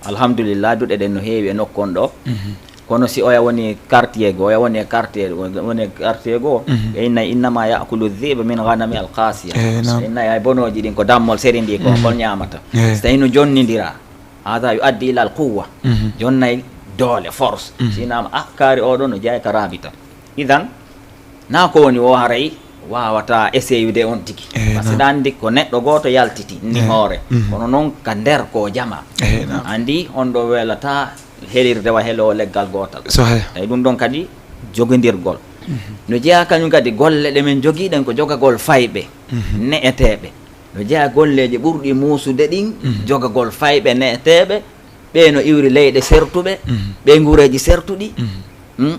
Alhamdulillah, duɗe ɗen no heewi e nokku on ɗo. Mhm. Kono si oya woni quartier goo, oya woni e quartier, woni e quartier goo, mhm, ɓe inna, "Innama yakulu dhi'bu min ghanami al-qasiya." Eh, naam. Ɓe inna ay bonooji ɗin ko dammol seri ndi ko, mhm, kon ñaamata. Eh. Si tawi no jonnindira, hada yuaddi ila al quwwa. Mhm. Jonnay doole, force. Mhm. Si naama, ah, kaari oɗo no jeyaa ka rabita. Idan, na ko woni o haray wawata essayude on tigi. Eh, par ce que naam. Ɗa anndi ko neɗɗo gooto yaltiti ni, eh, hoore. Mhm. Kono noon ka nder ko jama. Eh, naam. Anndi on ɗo welata helirde wa helo leggal gootal. Sohe. Eyi, ɗum ɗon kadi jogindirgol. Mhm. No jeyaa kañum kadi golle ɗe men jogii ɗen ko jogagol fayɓe, mhm, ne'eteeɓe. No jeyaa golleeji ɓurɗi muusude ɗin, mhm, jogagol fayɓe ne'eteeɓe, ɓe no iwri leyɗe sertuɓe, mhm, ɓe nguureeji sertuɗi, mhm, hmm?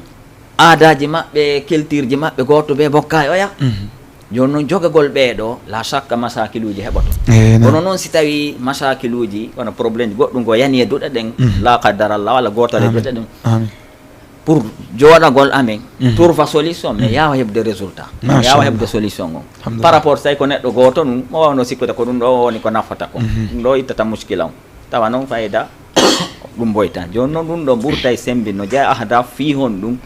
Aadaaji maɓɓe, cultureji maɓɓe, gooto ɓe bokka e oya. Mhm. Jooni noon, jogagol ɓee ɗo, la shakka masakiluuji heɓoto. Eh, naam. Kono noon, si tawii masakiluuji, wano problème goɗɗum ko yani e duɗe ɗen, mhm, la qaddar Allah, walla gootale, amin, duɗe ɗen. Amin. Pour jooɗagol amen, mhm, trouver solution, mais, mhm, yaawa heɓde résultat. Yaawa heɓde solution on. Alhamdulillah. Par rapport, si tawi ko neɗɗo gooto ɗum, mo waawno sikkude ko ɗum ɗo woni ko nafata ko. Mhm. Ɗum ɗo ittata muskila on. Tawa noon fayda ɗum boyta. Jooni noon ɗum ɗo ɓurta e sembi no jeyaa ahdaf fii hon ɗum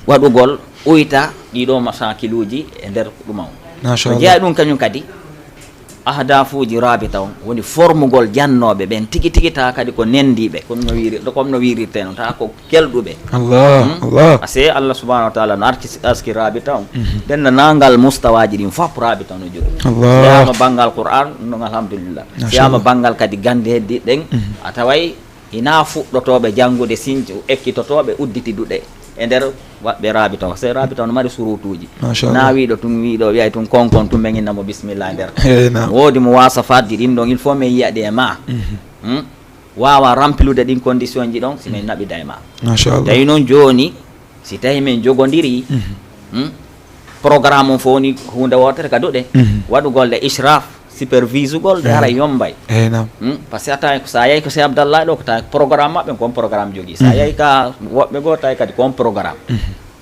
waɗugol uyta ɗiɗo masakiluuji e nder ɗuma on. Machallah. No jeyaa ɗum kañum kadi ahdafuuji rabita on woni formugol jannooɓe ɓen tigi tigi, tawa kadi ko nenndiiɓe, comme no wiiri-, comme no wiirirtee noon, tawa ko kelɗuɓe. Allah, hmm? Allah. Par ce que Allah subhanahu wa taala no arti-, aski rabita on. Mhm. Denndaangal mustawaaji ɗin fof rabita on no jogii. Allah. Siyaama banngal Qur'an, ɗum ɗon alhamdulillah. Machallah. Siyaama banngal kadi gannde heddiiɗe ɗen, mhm, a taway hinaa fuɗɗotooɓe janngude, sinci ekkitotooɓe udditi duɗe e nder waɓɓe rabita on. Par ce que rabita on no mari surutuuji. Machallah. Na wiiɗo tun wiiɗo, wiyay tun konkon tun men inna mo bismillah e nder. Eey, naam. Woodi mo waasa faddi ɗin ɗon, il faut men yiya ɗi e ma. Mhm. Hmm? Waawa remplirude ɗin condition ji ɗon, si men naɓida e ma. Machallah. Tawi noon jooni, si tawi men jogondirii, mhm, hmm, programme on fof woni huunde wootere ka duɗe, mhm, waɗugol ɗe ishraf, supervisugol ɗe, eh, haray yommbay. Eey, naam. Hmm, par ce que a tawi ko, so a yahi ko Sey Abdallah ɗo, ko tawi programme maɓɓe, ko on programme jogii. So a, mhm, yahi ka woɓɓe goo, tawi kadi ko on programme. Mhm.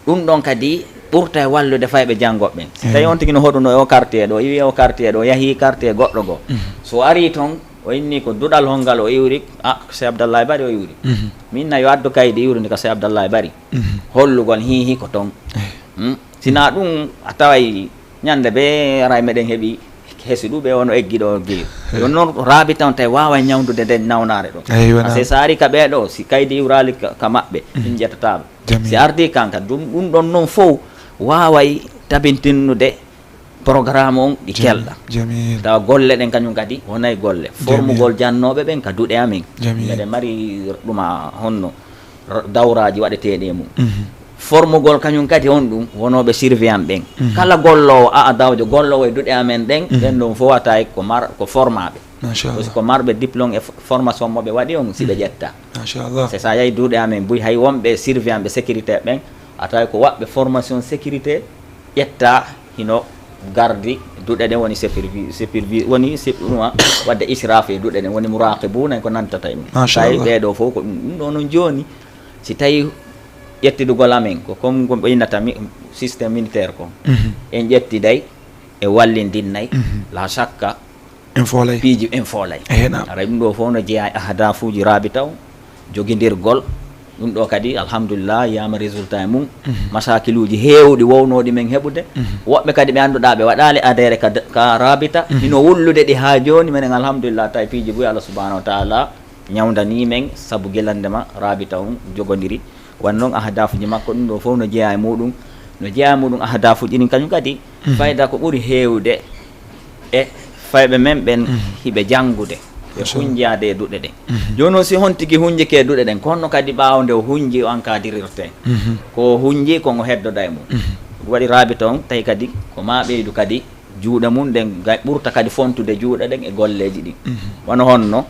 Ɗum ɗon kadi ɓurta e wallude fayɓe janngooɓe ɓen. Si, eey, tawi on tigi no hoɗuno e o quartier ɗo, iwi o quartier ɗo, yahi quartier goɗɗo goo. Mhm. So o arii toon, o inni ko duɗal honngal o iwri, ah, ko Sey Abdallah Bari o iwri. Mhm. Min na yo addu kaydi iwrundi ko Sey Abdallah Bari. Mhm. Hollugol hiihi ko toon. Eey. Hmm? Sinaa ɗum, a taway ñande bee aray meɗen heɓi hesi ɗuɓe ono eggi ɗo geew. Eey. Yo noon rabita on tawi waaway ñawndude nden nawnaare ɗo. Eey, wona. Par ce que so arii ka ɓee ɗo, si kaydi iwraali ka, ka maɓɓe, mhm, ɗum ƴettataama. Jamil. Si ardii kanka, ɗum, ɗum ɗon noon fof waaway tabintinnude programme on ɗi, jamil, kelɗa. Jamil. Tawa golle ɗen kañum kadi wonay golle. Jamil. Formugol jannooɓe ɓen ka duɗe amen. Jamil. Meɗen mari ɗuma honno r-, dawraaji waɗeteeɗi e mum. Mhm. Formugol kañum kadi on ɗum wonooɓe surveillant ɓen. Mhm. Kala golloowo, a, a dawjo golloowo e duɗe amen ɗen, mhm, ɓen ɗon fof a tawi ko mar-, ko formaaɓe. Machallah. Parce que ko marɓe diplôme e f-, formation mo ɓe waɗi on, si ɓe, mhm, ƴetta. Machallah. C'est ça, yahi duɗe amen buy, hay wonɓe surveillant ɓe sécurité ɓen, a tawi ko waɗɓe formation sécurité ƴetta hino gardi duɗe ɗen, woni supervi-, supervi-, woni si-, ɗum a, waɗde israf e duɗe ɗen, woni muraqibuna en ko nantata e mum. Machallah. Tawi ɓee ɗo fof ko ɗum, ɗum ɗo noon jooni, si tawi ƴettidugol amen ko comme ko ɓe innata mi-, système militaire ko, mhm, en ƴettiday e wallindinnay, mhm, la shakka en foolay. Piiji en foolay. Ehe, naam. Haray ɗum ɗo fof no jeyaa e ahdafuuji rabita o, jogindirgol. Ɗum ɗo kadi, alhamdulillah, yiyaama résultat e mum. Mhm. Masakiluuji heewɗi wownooɗi men heɓude. Mhm. Woɓɓe kadi ɓe annduɗaa ɓe waɗaali adhéré ka d-, ka rabita. Mhm. Hino wullude ɗi haa jooni, menen alhamdulillah, tawi piiji buy Allah subhanahu wa taala ñawndanii men, sabu gilande ma rabita on jogondiri. Wano noon ahdafuuji makko, ɗum ɗo fof no jeyaa e muɗum. No jeyaa e muɗum ahdafuuji ɗin kañum kadi, mhm, fayda ko ɓuri heewde e fayɓe men ɓen, mhm, hiɓe janngude, ɓe, masha Allah, hunnjaade e duɗe ɗen. Mhm. Jooni o, si hon tigi hunnjike e duɗe ɗen, ko honno kadi ɓaawo nde o hunnji o encadrirte? Mhm. Ko o hunnji, ko ngo heddoda e mum. Mhm. Waɗi Rabita on, tawi kadi ko maa ɓeydu kadi juuɗe mum ɗen, gay ɓurta kadi fontude juuɗe ɗen e golleeji ɗin. Wano honno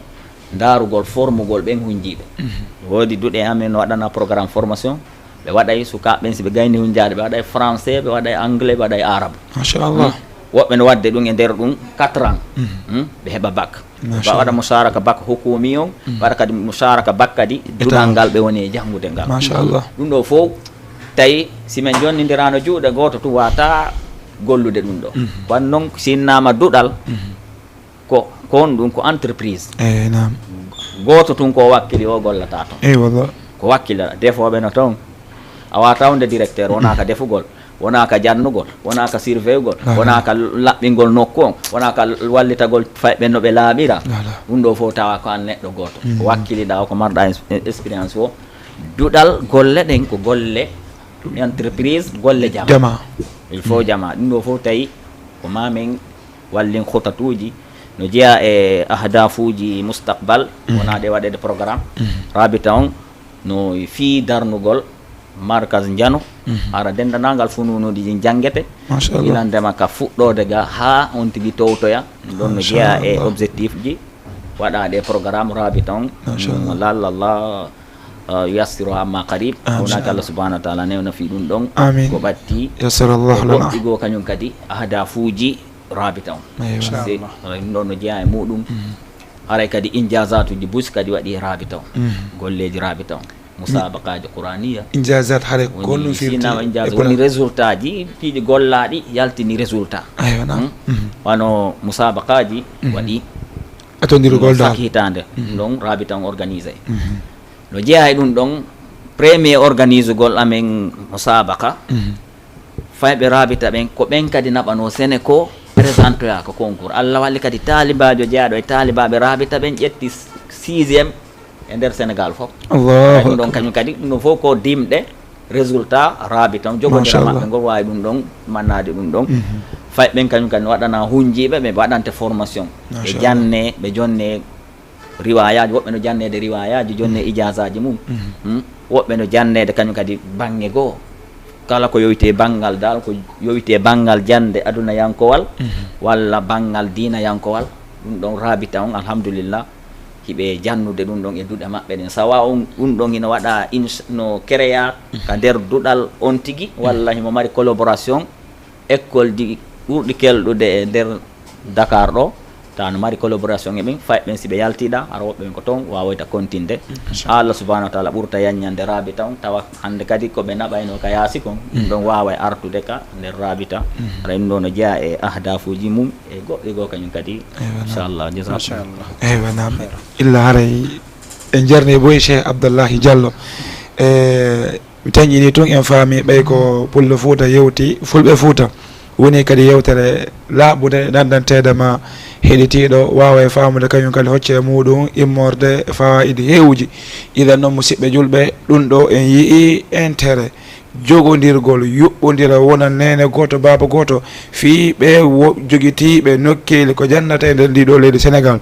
ndaarugol, formugol ɓen hunjiiɓe. Woodi duɗe amen no waɗana programme formation, ɓe waɗay sukaaɓe ɓen, si ɓe gayni hunjaade, ɓe waɗay français, ɓe waɗay anglais, ɓe waɗay arabe. Machallah. Woɓɓe no waɗde ɗum e nder ɗum quatre ans. Hmm? Ɓe heɓa bac. Ba waɗa musharaka bac hukumi on, waɗa kadi musharaka bac kadi duɗal ngal ɓe woni e janngude ngal. Machallah. Ɗum ɗo fof, tawi si men jonnindiraano juuɗe, gooto tun waata gollude ɗum ɗo. Kono noon, si innama duɗal, ko, ko on ɗum ko entreprise. Eyi, naam. Gooto tun ko wakkili o gollata toon. Eyi, wallah. Ko wakkila, defooɓe no toon. A waata wonde directeur, wonaa ka defugol, wonaa ka jannugol, wonaa ka surveillugol, wonaa ka laɓɓingol nokku on, wonaa ka wallitagol fayɓe no ɓe laaɓira. Ɗum ɗo fof tawa ko an neɗɗo gooto. Ko wakkiliɗaa o, ko marɗa es-, expérience o. Duɗal golle ɗen ko golle entreprise, golle jama. Jama. Il faut jama. Ɗum ɗo fof tawi ko ma men wallin khutatuuji no jeyaa e ahdafuuji mustaqbal, wonaa ɗe waɗeede programme. Rabita on no fii darnugol markaz njano, hara denndanangal funuunuuji ɗin janngete, machallah, gila ndema ka fuɗɗoode ga haa on tigi towtoya. Ɗum ɗon no jeyaa e, machallah, objectif ji waɗaaɗe programme Rabita on. Machallah. Mo lalla Allah, uh, yassiru amma qarib. Amin. Wonaa ko Allah subhanahu wa ta'ala newna fii ɗum ɗon. Amin. Ko ɓatti. Yassirallahu lana. Woɗɗi goo kañum kadi ahdafuuji Rabita on. Eyi, machallah. Ɗum ɗon no jeyaa e muɗum. Haray kadi injazatuuji busi kadi waɗi e Rabita on. Golleeji Rabita on. Musabaqaaji Qur'aniya. Injazat haray ko honɗum firti? Sinama injaz woni résultat ji, piiji gollaaɗi yaltini résultat. Aywa, naam. Hmm? Wano musabaqaaji waɗi. Atondirgol no dal. Sak hitaande. Ɗum ɗon Rabita on organisé. No jeyaa e ɗum ɗon, premier organisugol amen musabaqa, fayɓe Rabita ɓen, ko ɓen kadi naɓanoo Sénégal, présentoyaa ko concours. Allah walli kadi taalibaajo jeyaaɗo e taalibaaɓe Rabita ɓen ƴetti sixième e nder Sénégal fof. Allahu akbar. Ɗum ɗon kañum kadi, ɗum ɗon fof ko dimɗe résultat Rabita on, jogondira, machallah, maɓɓe ngol waawi ɗum ɗon, mannaade ɗum ɗon. Fayɓe ɓen kañum kadi no waɗana hunjiiɓe, ɓe waɗante formation. Ɓe, machallah, janne, ɓe jonne riwayaaji, woɓɓe no janneede riwayaaji, jonne ijazaaji mum. Hmm? Woɓɓe no janneede kañum kadi baŋŋe goo. Kala ko yowiti e banngal dal, ko yowiti e banngal jannde adunayankowal, walla banngal diinayankowal, ɗum ɗon Rabita on, alhamdulillah, hiɓe jannude ɗum ɗon e duɗe maɓɓe ɗen. Sawa on, ɗum ɗon hino waɗa ins-, no créa ka nder duɗal on tigi, walla himo mari collaboration école ji ɓurɗi kelɗude e nder Dakar ɗo, tawa no mari collaboration e ɓen, fay ɓen si ɓe yaltiɗa, hara woɓɓe ɓen ko toon wawoyta continde. Haa Allah subhanahu wa ta'ala ɓurta yaññande Rabita on, tawa hannde kadi ko ɓe naɓayno ka yaasi kon, ɗum ɗon waaway artude ka nder Rabita. Hara ɗum ɗo no jeyaa e ahdafuuji mum, e goɗɗi goo kañum kadi. Eywa, naam. Inchallah, jazakumullah. Machallah. Eywa, naam. Khairan. Illa haray en jarni boy Cheikh Abdallahi Diallo. E Mi tañƴini tun en faami ɓay ko Pullo Fuuta yewti Fulɓe Fuuta. Woni kadi yewtere laaɓude nanndanteede ma heɗitiiɗo waawa e faamude kañum kadi hocce e muuɗum immorde fawaa'idi heewuji. Idan noon, musiɓɓe julɓe, ɗum ɗo en yi'i intérêt, jogondirgol, yuɓɓondira wona neene gooto, baaba gooto, fii ɓe wo-, jogitiiɓe nokkeeli ko jannata e nder ndii ɗoo leydi Senegaal.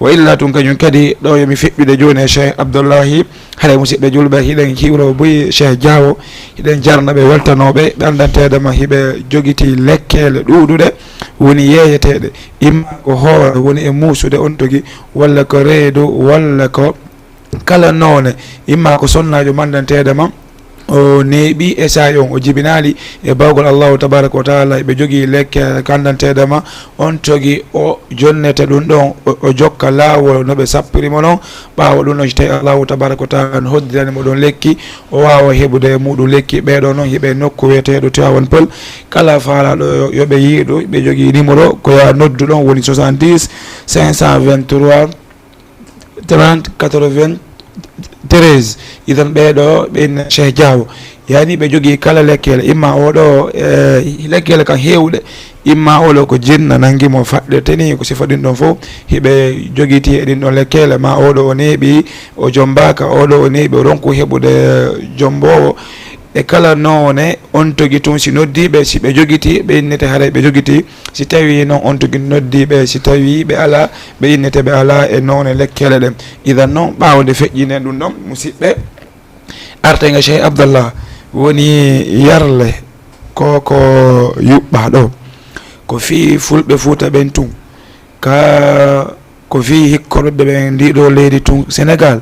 Wa illa tun kañum kadi ɗo yo mi feɓɓide jooni e Cheikh Abdullahi. Haray, musiɓɓe julɓe, hiɗen hiwro buy Cheikh Diawo, hiɗen jarna ɓe weltanooɓe, ɓe anndanteede ma hiɓe jogitii lekkeele ɗuuɗuɗe woni yeeyeteeɗe, imma ko hoore woni e muusude on togi, walla ko reedu, walla ko kala noone, imma ko sonnaajo manndanteede ma, o neeɓi e saa'i on, o jibinaali e bawgol Allahu tabaraka wa taala, ɓe jogii lekkeele ko anndanteede ma, on togi o jonnete ɗum ɗon, o, o jokka laawol no ɓe sappiri mo non. Ɓaawo ɗum ɗon, so tawi Allahu tabaraka wa taala no hoddirani mo ɗon lekki, o waawa heɓude e muɗum lekki. Ɓee ɗoo noon hiɓe e nokku wiyeteeɗo Tivaouane Peulh. Kala faalaaɗo yo, yo ɓe yiiɗu, ɓe jogii numéro ko ya noddu ɗon, woni soixante-dix, cinq cent vingt-trois, trente, quatre-vingt-treize. Idan ɓee ɗoo ɓe inna Cheikh Diawo. Yani ɓe jogii kala lekkele, imma oɗo, eh, lekkele kan heewuɗe, imma oɗo ko jinna nangi mo faɗɗirte ni, ko sifa ɗin ɗon fof hiɓe jogiti e ɗin ɗon lekkele, ma oɗo o neeɓi, o jombaaka, oɗo o neeɓi, o ronku heɓude jomboowo. E kala noone, on togi tun si noddiiɓe, si ɓe jogiti, ɓe innete haray ɓe jogiti. Si tawi noon on togi noddiiɓe, si tawi ɓe alaa, ɓe innete ɓe alaa e noone lekkele ɗen. Idan noon, ɓaawo nde feƴƴinen ɗum ɗon, musiɓɓe, arten e Cheikh Abdallah, woni yarle o ko yuɓɓa ɗo, ko fii fulɓe Fuuta ɓen tun, ka ko fii hikkorɓe ɓen ndi ɗo leydi tun Senegal,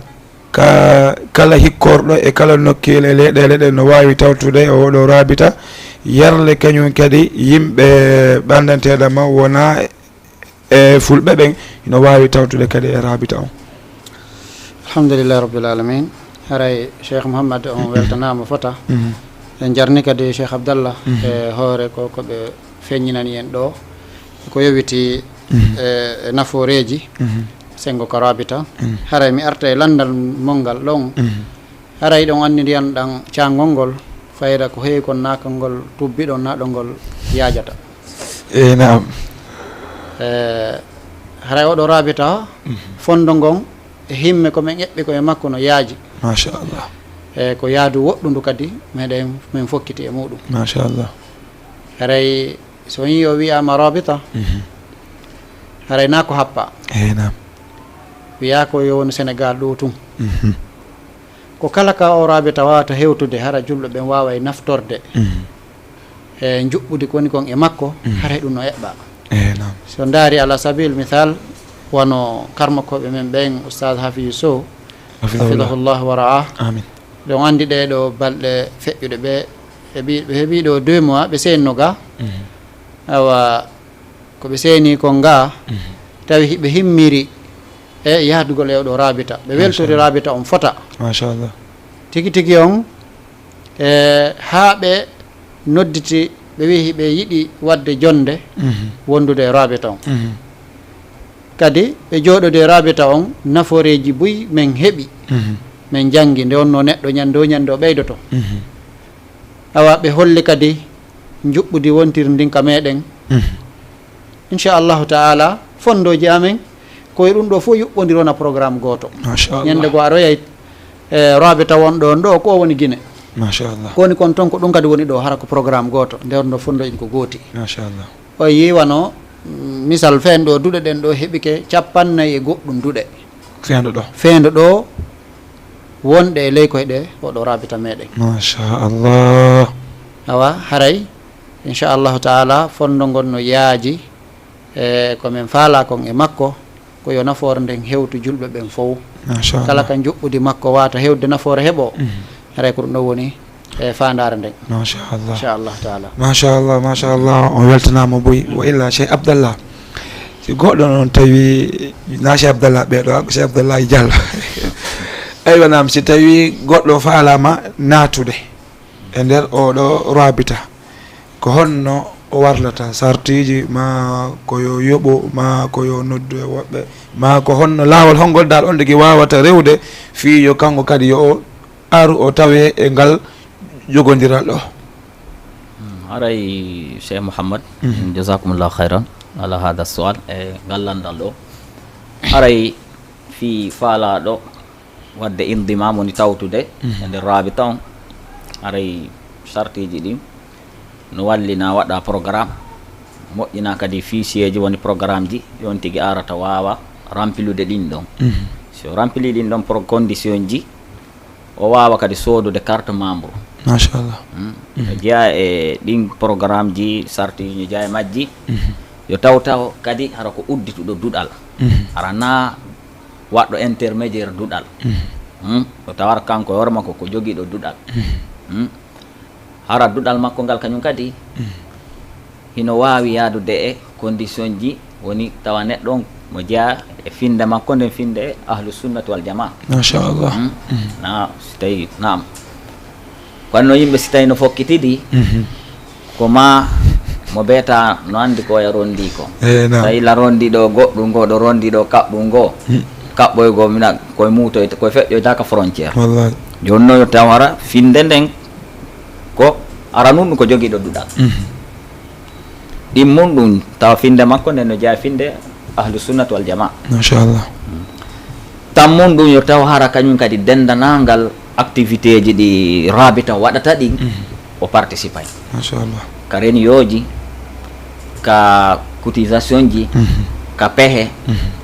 ka kala hikkorɗo e kala nokkeeli e leyɗeele ɗen no waawi tawtude e oɗo raabita yarle, kañum kadi yimɓe ɓanndanteeɗa ma wona e fulɓe ɓen, no waawi tawtude kadi e raabita on. Alhamdulillahi rabbil alamin. Haray Cheikh Mouhammad, on weltanaama fota. En jarni kadi Cheikh Abdallah e hoore ko ko ɓe feññinani en ɗo, ko yowiti e nafooreeji senngo ka raabita. Haray mi arta e lanndal mon ngal ɗon. Haray ɗon anndi ndiyan ɗan caangol ngol, fayda ko heewi kon naakal ngol tubbiɗon naɗo ngol yaajata. E naam. Haray oɗo raabita fondo ngon e himme ko men eɓɓi ko e makko no yaaji. Machallah. E ko yaadu woɗɗundu kadi meɗen men fokkiti e muɗum. Machallah. Haray so yii o wiyaama raabita, haray naa ko happa. E naam. Wiyaa ko yo wonu Senegal ɗo tun. Ko kala ka o raabita waawata hewtude hara julɓe ɓen waaway naftorde e njuɓɓudi ko woni kon e makko, haray ɗum no eɓɓa. E naam. So ndaari ala sabil misal, wano karmakooɓe men ɓen, Oustaz Hafizu Sow, hafidahullah wa ra'a. Amin. Ɗon anndi ɗee ɗo balɗe feƴƴuɗe ɓe heɓi, ɓe heɓi ɗo deux mois, ɓe seenno ga. Awa ko ɓe seeni kon ga, tawi hiɓe himmiri e yahdugol e oɗo raabita. Ɓe weltori raabita on fota. Machallah. Tigi tigi on, e haa ɓe nodditi, ɓe wi'i ɓe yiɗi waɗde jonnde wondude e raabita on. Kadi ɓe jooɗodi e raabita on, nafooreeji buy men heɓi, men janngi, nde wonno neɗɗo ñande o ñande o ɓeydoto. Awa ɓe holli kadi njuɓɓudi wontirndi ka meɗen. Inchallahu taala, fondooji amen ko e ɗum ɗo fof yuɓɓondirona programme gooto. Machallah. Ñande goo aroyay e raabita won ɗon ɗo, ko woni Gine. Machallah. Ko woni kon ton, ko ɗum kadi woni ɗo, hara ko programme gooto, nder no fondooji ko gooti. Machallah. O yiwano, mm, misal feen ɗo, duɗe ɗen ɗo heɓike cappannayi e goɗɗum duɗe. Feendo ɗo. Feendo ɗo wonɗe e ley koye ɗe oɗo raabita meɗen. Machallah. Awa, haray, inchallahu taala, fondo ngon no yaaji e ko men faala kon e makko, ko yo nafoore nden hewtu julɓe ɓen fow. Machallah. Kala ka njuɓɓudi makko waata hewde nafoore heɓo, haray ko ɗum ɗo woni e faandaare nden. Machallah. Inchallahu taala. Machallah, machallah, on weltanaama boy. Wa illa Cheikh Abdallah, si goɗɗo noon tawi na Cheikh Abdallah ɓeeɗo, Cheikh Abdallah Diallo, aywa, naam, si tawi goɗɗo faalaama naatude e nder oɗo raabita, ko honno o warlata sartiiji, ma ko yo yoɓo, ma ko yo noddu e woɓɓe, ma ko honno laawol hongol dal on tigi waawata rewde fii yo kanko kadi yo o aru o tawe e ngal jogondiral ɗo? Haray Cheikh Mouhammad, jazakumullahu khairan ala hada sual e ngal lanndal ɗo. Haray fii faalaaɗo waɗde indimam, woni tawtude e nder raabita on, haray sartiiji ɗin no wallina waɗa programme, moƴƴina kadi fichier ji, woni programme ji, ɗi on tigi arata waawa rampilude ɗin ɗon. Si o rampili ɗin ɗon pro-, condition ji, o waawa kadi soodude carte membre. Machallah. No jeyaa e ɗin programme ji, sarti no jeyaa e majji, yo taw taw kadi hara ko uddituɗo duɗal. Hara na waɗɗo intermédiaire duɗal. Yo tawata kanko e hoore makko ko jogiiɗo duɗal. Hara duɗal makko ngal kañum kadi hino waawi yaadude e condition ji, woni tawa neɗɗo on mo jeyaa e finnde makko nden, finnde ahlu sunnati wal jamaa. Machallah. Na, si tawi, naam. Kono no yimɓe si tawi no fokkitidi, ko ma mo beeta no anndi ko ya rondi ko. Eh, naam. Tawi la rondi ɗo goɗɗum ngo, ɗo rondi ɗo kaɓɓum ngo. Kaɓɓoygo mina koye muutoyta, koye feƴƴoyta ka frontière. Wallahi. Jooni no yo taw hara finnde nden ko aranun ɗum ko jogiiɗo duɗal. Ɗimmun ɗum tawa finnde makko nden no jeyaa finnde ahlu sunnat wal jamaa. Machallah. Tammun ɗum yo taw hara kañum kadi denndanangal activité ji ɗi raabita waɗata ɗin, o participay. Machallah. Ka reniyooji, ka cotisation ji, ka pehe,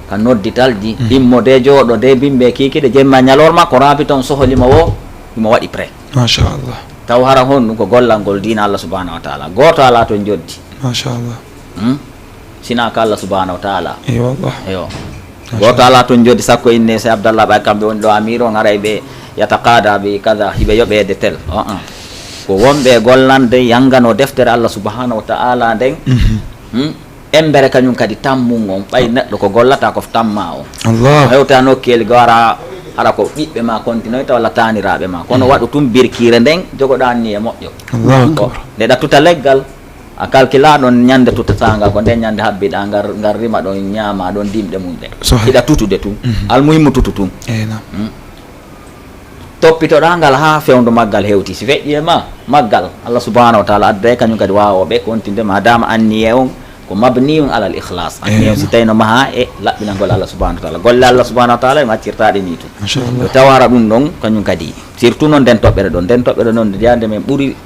ka noddital ji, immode jooɗode bimbe kiikiɗe jemma ñalorma ko raabita on sohli mo wo, himo waɗi prêt. Machallah. Taw hara honɗum? Ko gollal ngol diina Allah subhanahu wa taala. Gooto alaa toon joddi. Machallah. Hmm? Sinaa ko Allah subhanahu wa taala. Eyi wallah. Eyo. Gooto alaa toon joddi, sakko inne se Abdallah ɓay kamɓe woni ɗo amir on, haray ɓe yataqada bi kada, hiɓe yoɓeede tel. Uh-uh. Ko wonɓe e gollande, yangano deftere Allah subhanahu wa taala nden. Mhm. Hmm? Embere kañum kadi tammun on, ɓay neɗɗo ko gollata ko tamma on. Allah. Hewta nokkeeli go ara, ara ko ɓiɓɓe ma kontinoyta walla taaniraaɓe ma. Kono waɗu tun birkiire nden, jogoɗa anniye moƴƴo. Allahu akbar. Nde ɗa tuta leggal, a kalkila ɗon ñande tutatangal, ko nden ñande habbiɗa ngar, ngar rima ɗon, ñaama ɗon dimɗe mum ɗen. Sahih. Hiɗa tutude tun. Mhm. Almuhimmu tutu tun. Eyi, naam. Hmm. Toppitoɗa ngal haa fewndo maggal hewti. Si feƴƴi e ma maggal, Allah subhanahu wa taala adda e kañum kadi waawooɓe kontinde ma dama anniye on ko mabniyun alal ikhlas. Anniye on si tawino maha e laɓɓinangol Allah subhanahu wa taala. Golle Allah subhanahu wa taala en accirtaɗe ni tun. Machallah. Yo tawara ɗum ɗon kañum kadi. Surtout noon nden toɓɓere ɗon. Nden toɓɓere ɗon nde jande men ɓuri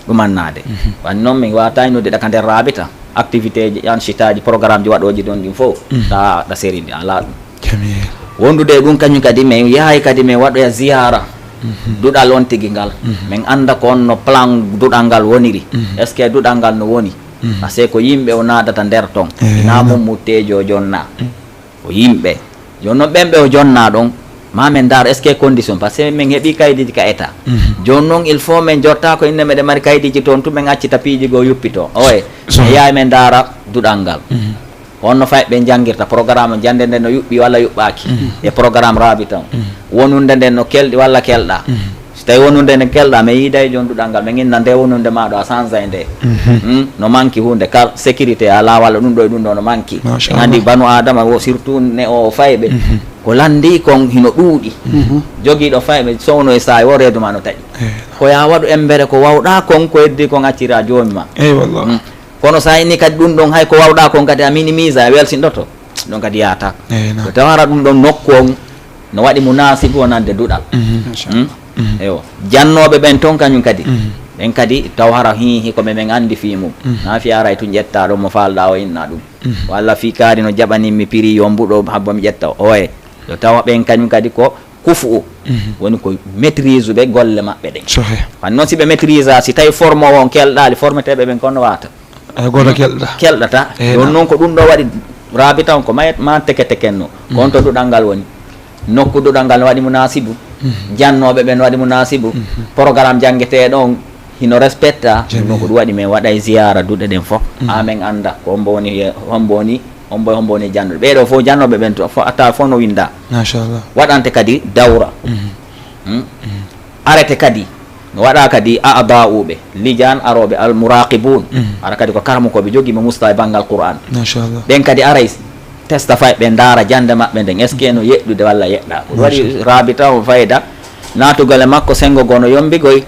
ɗumannaade. Mhm. Wani noon min wawata innude ɗa ka nder rabita. Activité ji, anchita ji, programme ji waɗooji ɗon ɗin fof. Mhm. Ta ɗa serinde, alaa ɗum. Jamil. Wondude e ɗum kañum kadi, min yahay kadi min waɗoya ziyara. Mhm. Duɗal on tigi ngal. Mhm. Min annda ko on no plan duɗal ngal woniri. Mhm. Est-ce que duɗal ngal no woni? Mhm. Parce que ko yimɓe o naadata nder ton. Eh, ina non. Mum mutteejo o jonna. Mhm. Ko yimɓe. Jooni noon ɓen ɓe o jonna ɗon, ma min ndaar est-ce que condition, parce que min heɓi kaydiiji ka état. Mhm. Jooni noon il faut min jotta ko inne meɗen mari kaydiiji toon tun, min accita piiji goo yuppito. Oye, so. Min yahay min ndaara duɗal ngal. Mhm. Honno fayɓe ɓe njanngirta, programme jannde nden no yuɓɓi walla yuɓɓaaki? Mhm. E programme rabita on. Mhm. Wonunde nden no kelɗi walla kelɗa? Mhm. Si tawi wonunde nden kelɗa, mi yiiday jooni duɗal ngal, min inna nde wonunde ma ɗo a sanzay nde. Mhm. Hmm? No manki huunde, kar sécurité alaa walla ɗum ɗo e ɗum ɗo no manki. Machallah. En anndi banu Adama wo surtout ne o fayɓe. Mhm. Ko lanndi kon hino ɗuuɗi. Mhm. Jogiiɗo fayɓe sowno e saa'i wo reedu ma no taƴi. Eh. Ko ya waɗu embere ko wawɗa kon ko heddi kon accira joomi ma. Eyi wallah. Hmm. Kono sa inni kadi ɗum ɗon hay ko wawɗa kon kadi a minimise a welsinɗoto. Ɗon kadi yaata. Eyi, naam. Ko tawara ɗum ɗon nokku on no waɗi munasibu wonande duɗal. Mhm. Hmm? Mhm. Eyo. Jannooɓe ɓen ton kañum kadi. Mhm. Ɓen kadi taw hara hi, hi ko men anndi fii mum. Mhm. Na fiyaray tun ƴetta ɗon mo faalɗa o inna ɗum. Mhm. Walla fii kaari no jaɓanin mi piri yo mbuɗo habbo mi ƴetta o. Oye. Yo tawa ɓen kañum kadi ko kufu. Mhm. Woni ko maîtrise ɓe golle maɓɓe ɗen. Sahih. Wan noon si ɓe maîtrise a, si tawi forme o on kelɗaali, formeteeɓe ɓen kono waata. Ay, gooto kelɗata. Kelɗata. Eyi, ɗon naam. Noon ko ɗum ɗo waɗi rabita on ko mayet ma teke teken no. Mhm. Ko on to duɗal ngal woni. Nokku duɗal ngal no waɗi munasibu. Mhm. Jannooɓe ɓen no waɗi munasibu. Mhm. Programme janngeteeɗo on hino respecta. Jamil. Ɗum noon ko ɗum waɗi min waɗay ziyara duɗe ɗen fof. Mhm. Haa min annda ko hombo woni, hombo woni, hombo, hombo woni jannduɗo. Ɓee ɗo fof jannooɓe ɓen to, fof atta fof no winnda. Machallah. Waɗante kadi dawra. Mhm. Hmm? Mhm. Arrêté kadi no waɗa kadi aada'uɓe, lijaan arooɓe, al muraqibun. Mhm. Ara kadi ko karamokooɓe jogii mo musta e banngal Qur'an. Machallah. Ɓen kadi aray testa fay ɓe ndaara jannde maɓɓe nden, est-ce que no yeɗɗude walla yeɗɗa? Ko waɗi machallah. Rabita o fayda, naatugol e makko senngo goo no yombigoy.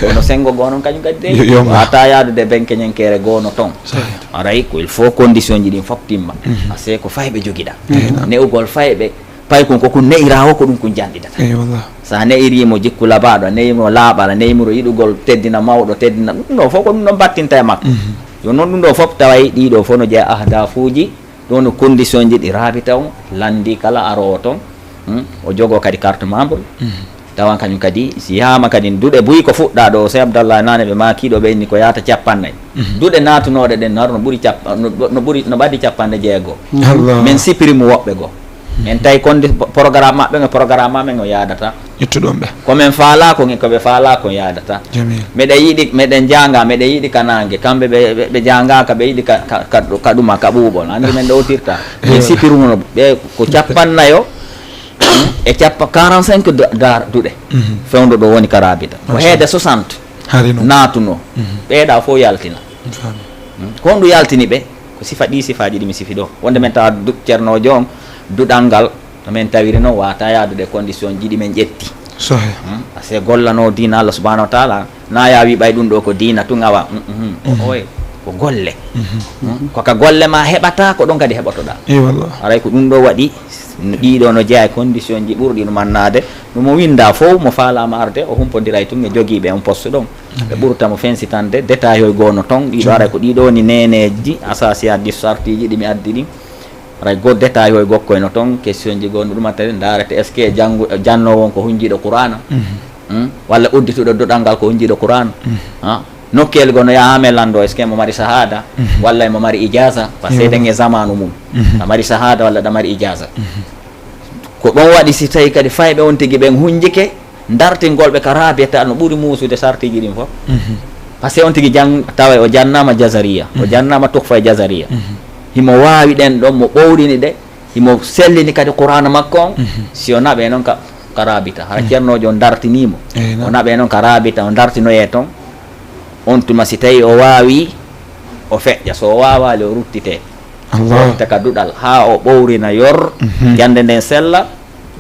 Kono senngo goo noon kañum kadi de. Yo-, yomba. Wata yaadude benkeñenkeere goo no toon. Sahih. Aray ko il faut condition ji ɗin fof timma. Mhm. Parce que ko fayɓe jogiɗa. Eyi, naam. Ne'ugol fayɓe, pay kun ko kun ne'ira o, ko ɗum kun janɗidata. Eyi, wallah. Sa ne'iri mo jikku labaaɗo, a ne'iri mo laaɓal, a ne'iri mo yiɗugol teddina mawɗo, teddina ɗum ɗo fof ko ɗum ɗon battinta e makko. Mhm. Yo noon ɗum ɗo fof taway ɗiɗo fof no jeya ahdafuuji, ɗo no condition ji ɗi rabita on, lanndi kala aroowo toon, hmm, o jogoo kadi carte membre. Mhm. Tawan kañum kadi, si yaama kadi duɗe buy ko fuɗɗa ɗo, Sey Abdallah nane ɓe maaki ɗo ɓe inni ko yaata cappannayi. Mhm. Duɗe naatunooɗe ɗen nar no ɓuri cappa-, no, no ɓuri, no ɓadi cappanɗe jeego. Allah. Min sipiri mo woɓɓe goo. Mhm. En tawi kondi programme maɓɓe, ngo programme maɓɓe ngo yaadata. Ittuɗon ɓe. Ko men faalaa kon e ko ɓe faalaa kon yaadata. Jamil. Meɗen yiɗi, meɗen jaanga, meɗen yiɗi ka naange. Kamɓe ɓe, ɓe, ɓe jaangaaka, ɓe yiɗi ka, ka, ka, ka ɗuma, ka ɓuuɓol. Anndi men ɗowtirta. Min sipiruno ɓe ko cappannayo, hmm, e cappa, quarante-cinq du-, dar-, duɗe. Mhm. Fewndo ɗo woni ka rabita. Ko machallah. Heede soixante hari noon. Naatuno. Mhm. Ɓeeɗa fof yaltina. Mi faami. Hmm. Ko honɗum yaltini ɓe? Ko sifa ɗi sifaaji ɗi mi sifi ɗo. Wonde men tawa du-, ceernoojo on, duɗal ngal, no men tawiri noon, wata yaadude condition ji ɗi men ƴetti. Sahih. Hmm? Parce que gollanoo diina Allah subhanahu wa taala, na yaawi ɓay ɗum ɗo ko diina tun awa. Mm, mm, mm. Ko oye, ko golle. Mhm. Hmm? Ko ka golle ma heɓata, ko ɗon kadi heɓotoɗa. Eyi wallah. Aray ko ɗum ɗo waɗi, no ɗiɗo no jeya e condition ji ɓurɗi ɗum annaade. Ɗum o winda fof, mo faalama arde, o humpodiray tun e jogiiɓe on poste ɗon. Ɓe ɓurta mo fensitande, détail hoy goo no ton, ɗiɗo aray ko ɗiɗo woni neeneeji, asasiya di sartiji ɗi mi addi ɗin. Aray go détail hoy gokko e no ton, question ji goo no ɗum attade, ndaarete est-ce que janngu-, jannoowo on ko hunjiiɗo Qur'aana? Mhm. Hmm? Walla uddituɗo duɗal ngal ko on jiiɗo Qur'an. Hmm. Ha? Nokkeeli goo no yaha haa men lanndo, est-ce que mo mari sahada, hmm, walla mo mari ijaza, parce que, ewa, eɗen e zamanu mum. Hmm. Ɗa mari sahada walla ɗa mari ijaza. Hmm. Ko ɗon waɗi si tawi kadi fayɓe on tigi ɓen hunjike, dartingol ɓe ka rabita no ɓuri muusude sartiiji ɗin fof. Mhm. Parce que on tigi jang-, tawa o jannaama jazariya, o, mhm, jannaama tukfa e jazariya. Mhm. Himo waawi ɗen ɗon, mo ɓowlini ɗe, himo sellini kadi Qur'aana makko on, mhm, si o naɓe noon ka, ka rabita. Hara, mhm, ceernoojo on dartinii mo. Eey, naam. O naɓe noon ka rabita, o dartinoyee toon. On tuma si tawi o waawi, o feƴƴa. So o waawaali, o ruttitee. Allah. Wonta ka duɗal haa o ɓowrina yor, mhm, jannde nden sella,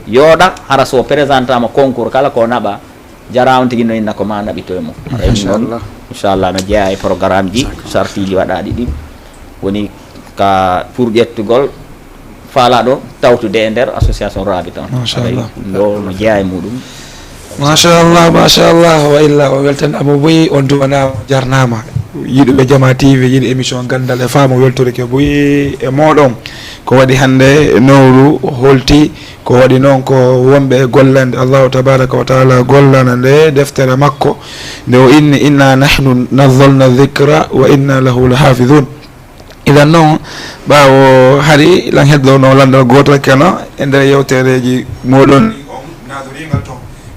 yooɗa, hara so o présentama concours kala ko naɓa, jara on tigi no inna ko ma naɓito e mum. Hara ɗum noon, machallah, inchallah, no jeyaa e programme ji, sartiiji waɗaaɗi ɗin. Woni ka pour ƴettugol faalaaɗo tawtude e nder association Rabita on. Machallah. Ɗo no jeyaa e muɗum. Machallah, machallah, wa illa o weltanama buy, on duwanama, jarnama. Yiɗuɓe Jama T V, yiɗi émission Gandal e Faamu, weltorike buy e moɗon. Ko waɗi hannde nowru holti, ko waɗi noon ko wonɓe gollande Allahu tabaraka wa taala, gollana nde deftere makko, nde o inni: "Inna nahnu nazzalna dhikra wa inna lahu lahafidhun." Idan noon, ɓaawo hari lan heddono lanndal gootal kano e nder yewtereeji mooɗon,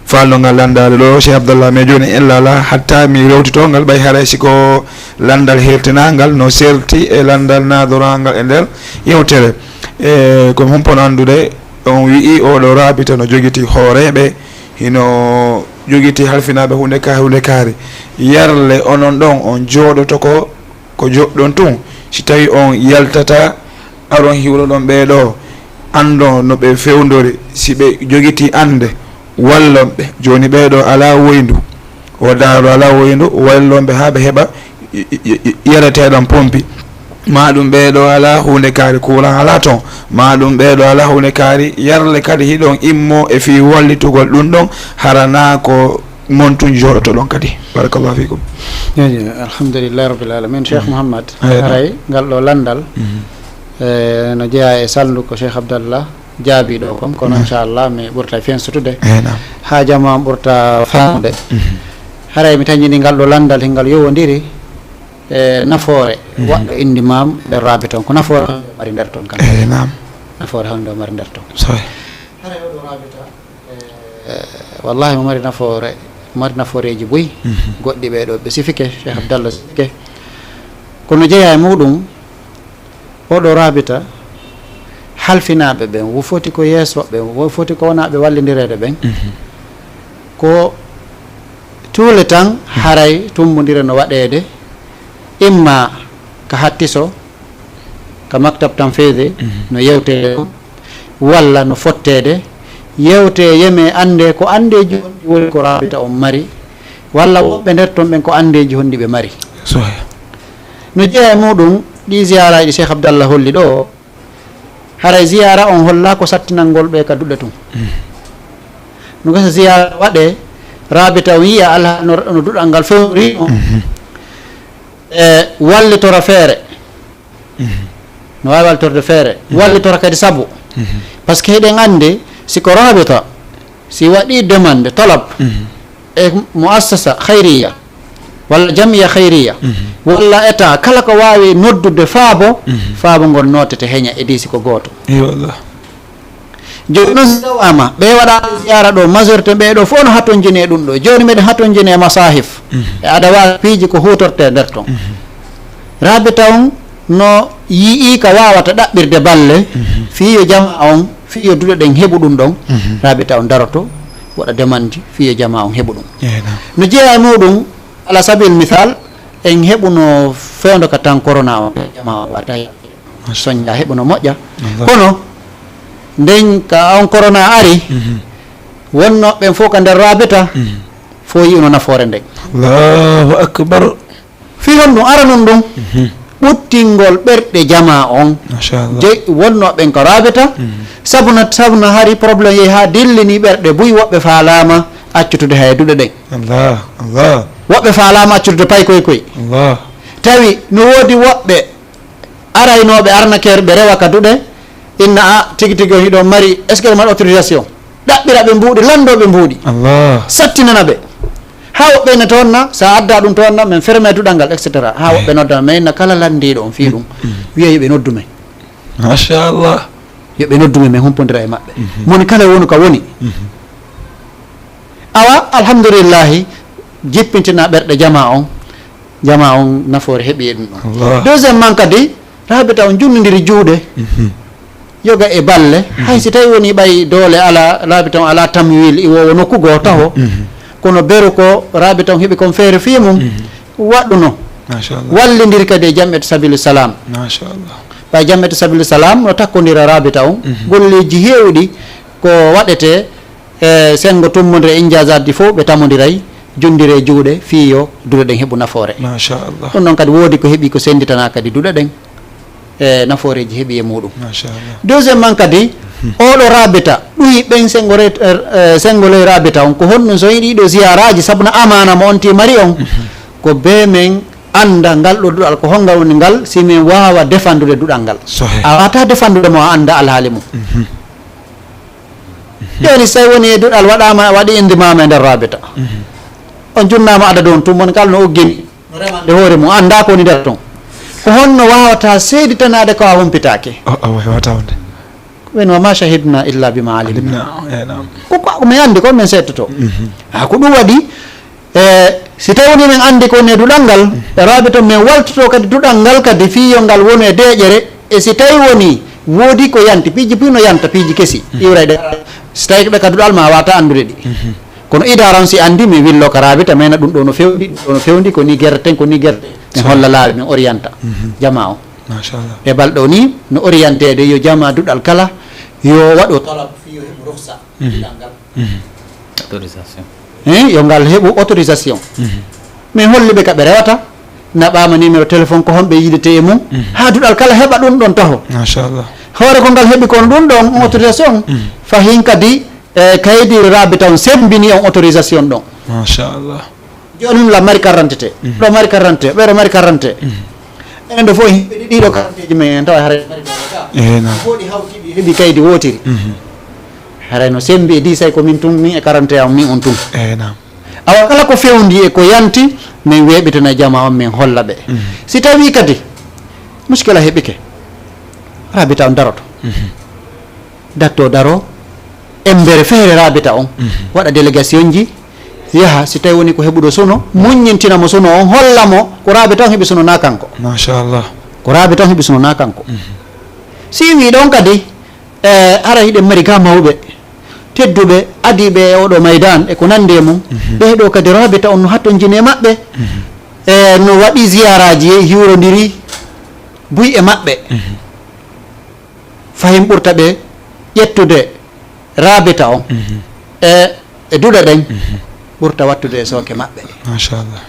faalnongal lanndaade ɗo, Cheikh Abdallah, mais jooni en laala hatta mi rewtito ngal, ɓay haray siko lanndal hertinangal no serti e lanndal naadorangal e nder yewtere. E, ko mi humpono anndude, on wi'i oɗo Rabita no jogiti hooreeɓe, hino jogiti halfinaaɓe huunde ka, huunde kaari. Yarle onon ɗon on jooɗoto ko ko joɗɗon tun, si tawi on yaltata, aron hiwroɗon ɓee ɗoo, anndon no ɓe fewndori, si ɓe jogitii annde, wallon ɓe. Jooni ɓee ɗoo alaa woyndu, o daaro alaa woyndu, wallon ɓe haa ɓe heɓa i-, i-, i-, i-, yareteeɗam pompi. Maa ɗum ɓee ɗoo alaa huunde kaari, courant alaa ton. Maa ɗum ɓee ɗoo alaa huunde kaari, yarle kadi hiɗon immoo e fii wallitugol ɗum ɗon, hara naa ko mon tun jooɗotoɗon kadi. Barakallahu fikum. Eyi, alhamdulillahi rabbil alamin. Cheikh, mhm, Mouhammad, eyi, naam, haray ngal ɗo lanndal, mhm, e, no jeyaa e salndu ko Cheikh Abdallah jaabi ɗo kon, kono, naam, inchallah mi ɓurta fensutude. Eyi, naam. Haa jama on ɓurta faamude. Mhm. Haray mi tañini ngal ɗo lanndal, hingal yowondiri e nafoore, mhm, waɗɗo indi maam nder Rabita on. Ko nafoore honde mari nder ton kan? Eyi, naam. Nafoore honde mari nder ton? Soy. Haray oɗo Rabita, Eh, wallahi mo mari nafoore, mo mari nafooreeji buy, mhm, goɗɗi ɓee ɗoo ɓe sifike, Cheikh Abdallah sifike. Kono jeyaa e muɗum, oɗo Rabita, halfinaaɓe ɓen, wo foti ko yeeso ɓen, wo foti ko wonaa ɓe wallindireede ɓen, mhm, ko tout le temps, mhm, haray tummbondire no waɗeede, imma ka hattiso, ka maktab tanfidi, mhm, no yewtee ɗum, walla no fotteede, yewtee yemee anndee ko anndeeji honɗi woni ko Rabita on mari, walla woɓɓe nder ton ɓen ko anndeeji honɗi ɓe mari. Sohe. No jeyaa e muɗum, ɗii ziyaaraaji ɗi Cheikh Abdallah holli ɗoo, haray ziyaara on hollaa ko sattinangol ɓe ka duɗe tun. Mhm. No gasa ziyaara waɗee, Rabita on yi'a alhaali no, no duɗal ngal fewndori on. Mhm. E wallitora feere. Mhm. No waawi wallitorde feere. Mhm. Wallitora kadi sabu. Mhm. Parce que hiɗen anndi, si ko Rabita, si waɗii demande, talab, mhm, e muassasa khayriya, walla jamiya khayriya, mhm, walla état, kala ko waawi noddude faabo, mhm, faabo ngol nootete heña e diisi ko gooto. Eyi wallah. Jooni noon, si tawaama, ɓe waɗaano ziyaara ɗo, majorité ɓee ɗoo fof no hatonjini e ɗum ɗoo. Jooni miɗen hatonjini e masahif, mhm, e adawaat piiji ko huutortee nder ton. Mhm. Rabita on no yi'ii ka waawata ɗaɓɓirde balle, mhm, fii yo jama on, fii yo duɗe ɗen heɓu ɗum ɗon. Mhm. Rabita on daroto, waɗa demande ji, fii yo jama on heɓu ɗum. Eey, naam. No jeyaa e muɗum, ala sabil misal, en heɓuno fewndo ka tan corona on, jama on waɗata soñja heɓuno moƴƴa. Allah. Kono nden ka on corona ari, mhm, wonnooɓe ɓen fof ka nder Rabita, mhm, fof yi'uno nafoore nden. Allahu akbar. Fii honɗum aranun ɗum? Mhm. Ɓuttingol ɓerɗe jama on. Machallah. Je wonnooɓe ɓen ko Rabita, mhm, sabuna, sabuna hari problème yehi haa dillini ɓerɗe buy, woɓɓe faalaama accutude hay duɗe ɗen. Allah, Allah. Woɓɓe faalaama accutude paykoy koy. Allah. Tawi no woodi woɓɓe araynooɓe arnaqueur ɓe rewa ka duɗe, inna a tigi tigi on hiɗon mari, est-ce que hiɗon mari autorisation? ɗaɓɓira ɓe mbuuɗi, lanndoo ɓe mbuuɗi. Allah. Sattinana ɓe. Haa woɓɓe ene toonna, so a addaa ɗum toonna, min ferme duɗal ngal, et cetera. Haa woɓɓe nodda, min inna kala lanndiiɗo on fii ɗum, wiya yo ɓe noddu men. Machallah. Yo ɓe noddu men, min humpondira e maɓɓe. Moni kala wonu ka woni. Awa, alhamdulillahi, jippintina ɓerɗe jamaa on, jamaa on nafoore heɓi e ɗum ɗon. Allah. Deuxièmement kadi, raabita on junnondiri juuɗe, yoga e balle, hay si tawi woni ɓay doole ala, raabita on ala tamwil, iwoowo nokku goo taho, kono beru ko raabita on heɓi kon feere fii mum, waɗuno. Machallah. Wallindiri kadi e jam'iyatu Sabilu Salam. Machallah. Ɓay jam'iyatu Sabilu Salam no takkondira raabita on, golleeji heewɗi ko waɗetee, e senngo tummondire injaazaatji fof, ɓe tamondiray, jonndire juuɗe fii yo duɗe ɗen heɓu nafoore. Machallah. Ɗum ɗon kadi woodi ko heɓi ko sennditanaa kadi duɗe ɗen, e nafooreeji heɓi e muuɗum. Machallah. Deuxièmement kadi, oɗo raabita ɗuhi ɓen senngo re-, e, e, senngo ley raabita on, ko honɗum so yiɗi ɗo ziyaaraaji, sabu na amaana mo on ti mari on, ko bee men annda ngal ɗo duɗal ko hongal woni ngal, si min waawa defandude duɗal ngal. Sahih. A waawataa defandude mo a annda alhaali mum. Jooni, so tawi woni e duɗal waɗaama, waɗi innde maama e nder raabita. On junnaama adadu on tun, mon kala no oggini, no remande hoore mum, anndaa ko woni nder ton. Ko honno waawata seeditanaade ko a humpitaake? O, o waawata wonde. Ko ɓen, "Wa ma shahidna illa bima alimna." Alimna, eh, naam. Ko, ko, ko min anndi, ko min seedtoto. A, ko ɗum waɗi, e, si tawi woni min anndi ko woni e duɗal ngal, e raabita on min waltoto kadi duɗal ngal kadi fii yo ngal wonu e deeƴere, e si tawi woni woodi ko yanti, piiji buy no yanta, piiji kesi, iwra e ɗe, si tawi ko ɗe ka duɗal ma a waawata anndude ɗi. Kono idaara on si anndi, mi willo ka raabita, mi ena ɗum ɗo no fewndi, ɗum ɗo no fewndi, ko ni gerten, ko ni gerten. Mi holla laawi, mi orienta jamaa on. Machallah. E balɗe o ni, no orienteede yo jamaa duɗal kala, yo waɗu talab fii yo heɓu rukhsa, duɗal ngal. Autorisation. Hein, yo ngal heɓu autorisation. Min holli ɓe ka ɓe rewata, naɓaama numéro téléphone, ko honɓe yiidete e mum, haa duɗal kala heɓa ɗum ɗon taho. Machallah. Hoore ko ngal heɓi kon ɗum ɗon autorisation, fahin kadi, e, kaydi raabita on semmbini on autorisation ɗon. Machallah. Jooni min la mari quarante te. Ɗo mari quarante, ɓeɗo mari quarante. Enen ɗo fof yimɓe ɗiɗo quarante ji men en tawa haray mari quarante. Eh, naam. Fof ɗi hawti ɗi heɓi kaydi wootiri. Haray no sembi e disay ko min tun, min e quarante am, min on tun. Eh, naam. Awa kala ko fewndi e ko yanti, min weeɓitana jamaa on, min holla ɓe. Si tawi kadi muskila heɓike, raabita on daroto. Datto daro, embere feere raabita on, waɗa délégation ji, yaha, si tawi woni ko heɓuɗo suno, muññintina mo suno on, holla mo ko raabita on heɓi suno na kanko. Machallah. Ko raabita on heɓi suno na kanko. Si wi ɗon kadi, e, hara hiɗen mari ga mawɓe, tedduɓe, adiiɓe e oɗo maydan e ko nandi e mum, ɓe ɗo kadi raabita on no hattonjini e maɓɓe, e, no waɗi ziyaraaji, hiwrondiri buy e maɓɓe. Fahin ɓurta ɓe ƴettude raabita on e, e duɗe ɗen, ɓurta wattude e sooke maɓɓe. Machallah.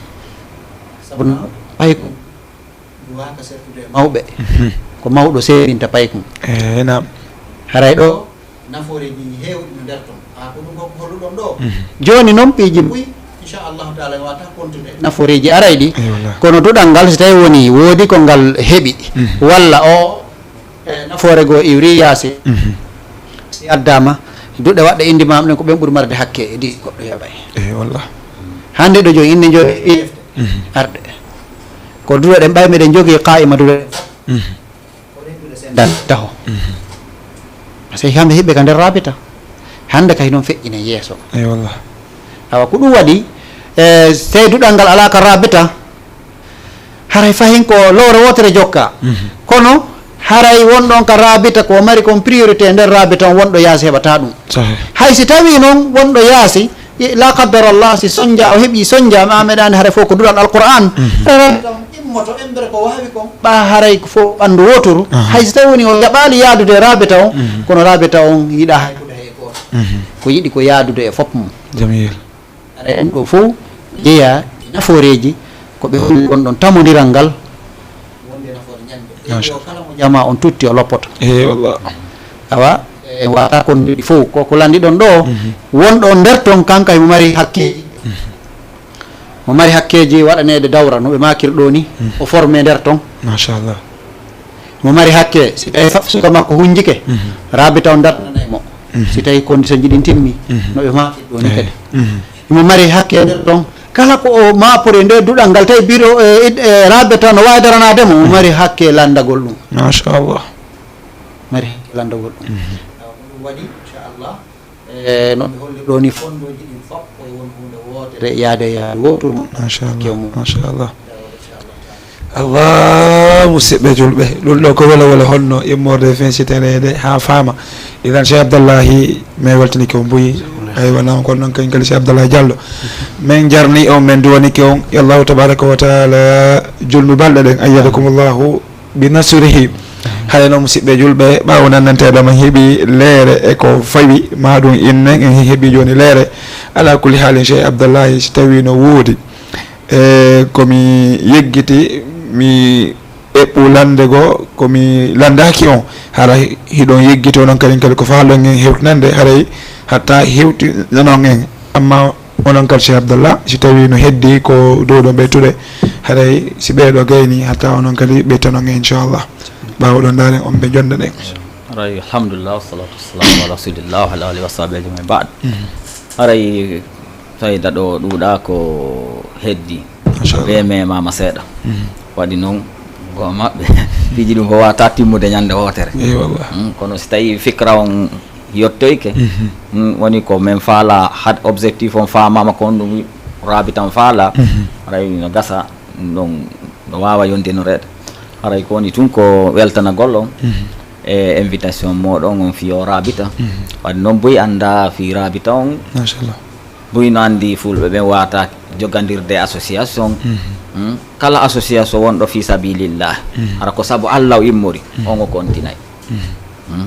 Sabu no paykum duwaaka sertude e mawɓe, ko mawɗo seedinta paykum. Eh, naam. Haray ɗo nafooreeji heewɗi no nder ton. A ko ɗum ko holluɗon ɗo. Jooni noon piiji buy, inchallahu taala, en wata kontude nafooreeji arayɗi. Kono duɗal ngal, si tawi woni woodi ko ngal heɓi, walla o, e, nafoore goo iwri yaasi, si addaama, duɗe waɗɗe indi maam ɗen ko ɓen ɓuri marde hakke e ɗi goɗɗo heɓay. Eyi, wallah. Hannde ɗo jooni, inde jooni arde. Ko duɗe ɗen ɓay meɗen jogii qaa'ima duɗe ɗen. Ko ɗen duɗe senndaani taho. Parce que kamɓe hiɓɓe ka nder raabita. Hannde kay noon feƴƴinen yeeso. Eyi, wallah. Awa, ko ɗum waɗi, e, sey duɗal ngal alaa ka raabita, haray fahin ko lowre wootere jokka. Kono haray won ɗon ka raabita ko mari kon priorité nder raabita on, wonɗo yaasi heɓata ɗum. Sahih. Hay si tawi noon wonɗo yaasi, i-, la qaddar Allah, si sonja, o heɓi sonja, ma meɗaani haray fof ko duɗal Alqur'an. Raabita on immoto embere ko waawi kon, ɓa haray ko fof ɓanndu wooturu. Hay si tawi woni o jaɓaali yaadude e raabita on, kono raabita on yiɗa hay huɗa he gooto. Ko yiɗi ko yaadude e fof mum. Jamil. Aɗa, ɗum ɗo fof jeyaa e nafooreeji ko ɓe holli, won ɗon tamondiral ngal. Wonde nafoore ñande. Machallah. Yo kala mo jamaa on tutti o loppoto. Eyi, wallah. Awa, en wata kon ɗi fof. Ko ko lanndi ɗon ɗo, won ɗo nder ton kanka mo mari hakkeeji. Mo mari hakkeeji waɗaneede dawra no ɓe makir ɗo ni, o formé nder ton. Machallah. Mo mari hakke, si tawi fa-, suka makko hunjike, raabita on dartananay mo. Si tawi condition ji ɗin timmi, no ɓe maaki ɗo ni kadi. Imo mari hakke e nder ɗon. Kala ko o maapori e nder duɗal ngal, tawi biro, e, e, e raabe tan no waawi daranaade mo, o mari hakke lanndagol ɗum. Machallah. Mari hakke lanndagol ɗum. Ɗum waɗi, inchallah, e, no ɓe holli ɗo ni, fondooji ɗin fof ko won huunde wootere, yaade yaade wooto. Machallah. Machallah. Allah, musidɓe julɓe, ɗum ɗo ko wele wele honno immorde fensitereede haa faama. Idan Cheikh Abdallahi, mi weltanike on buy. Aywa, naam, kono noon kañ kadi Cheikh Abdallahi Diallo. Min jarni on, min duwanike on. Yo Allahu tabaraka wa taala julnu balɗe ɗen. Ayyadakumullahu bi nasrihi. Hade noon musidɓe julɓe, ɓaawo nannanteeɗo ma heɓi leere e ko fawi, ma ɗum innen en heɓi jooni leere. Ala kulli haalin Cheikh Abdallahi, si tawi no woodi, e ko mi yeggiti, mi eɓɓu lande goo, ko mi landaaki on, hara hiɗon yeggiti onon kadin kadi ko faalɗon en hewtinande, haray hatta hewtinanon en. Amma onon kadi Cheikh Abdallah, si tawi no heddi ko dowɗon ɓeytude, haray si ɓeeɗo gayni, hatta onon kadi ɓeytanon en, inchallah. Ɓaawo ɗon ndaaren on ɓe jonɗaɗen. Haray alhamdulillah, wassalatu wassalamu ala rasulillah wa ala alihi wa sahbihi ajmain. Baad. Haray fayda ɗo ɗuuɗa ko heddi. Machallah. Ɓe memama seeɗa. Waɗi noon, go maɓɓe, piiji ɗum ko wata timmude ñande wootere. Eyi, wallah. Mm, kono si tawi fikra on yettoyke, mm, woni ko min faala, had objectif on faamama, ko on ɗum rabitan faala, haray no gasa, ɗum ɗon no waawa yondinoreede. Haray ko woni tun ko weltanagol on e invitation mooɗon on fii o rabita. Waɗi noon buy annda fii rabita on. Machallah. Buy no anndi fulɓe ɓen wata jogandirde association. Mm. Kala association wonɗo fii sabilillah, hara ko sabu Allah o immori, on o kontinay. Mm.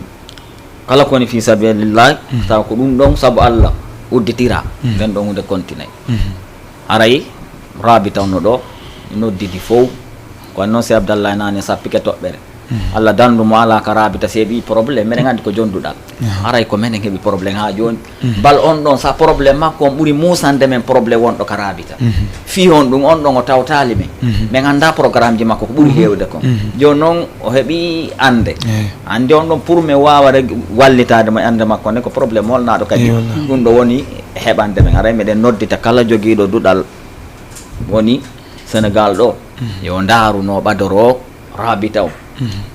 Kala ko woni fii sabilillah, tawa ko ɗum ɗon sabu Allah udditira, nden ɗon hunde kontinay. Haray rabita on no ɗo noddidi fow. Ko waɗi noon si Abdallah naane sappike toɓɓere. Allah dandu mo ala ka rabita, si heɓi problème, meɗen anndi ko jonduɗal. Haray ko menen heɓi problème haa jooni. Bal on ɗon, sa problème makko on ɓuri muusande men problème wonɗo ka rabita. Fii on ɗum, on ɗon o tawtaali men. Min annda programme ji makko ko ɓuri heewde kon. Jooni noon o heɓi annde. Anndi on ɗon pour min waawa reg-, wallitaade mo e annde makko nde ko problème molnaaɗo kadi. Eyi, wallah. Ɗum ɗo woni heɓande men. Haray meɗen noddita kala jogiiɗo duɗal woni Senegal ɗo, yo ndaaru no ɓadoroo rabita o.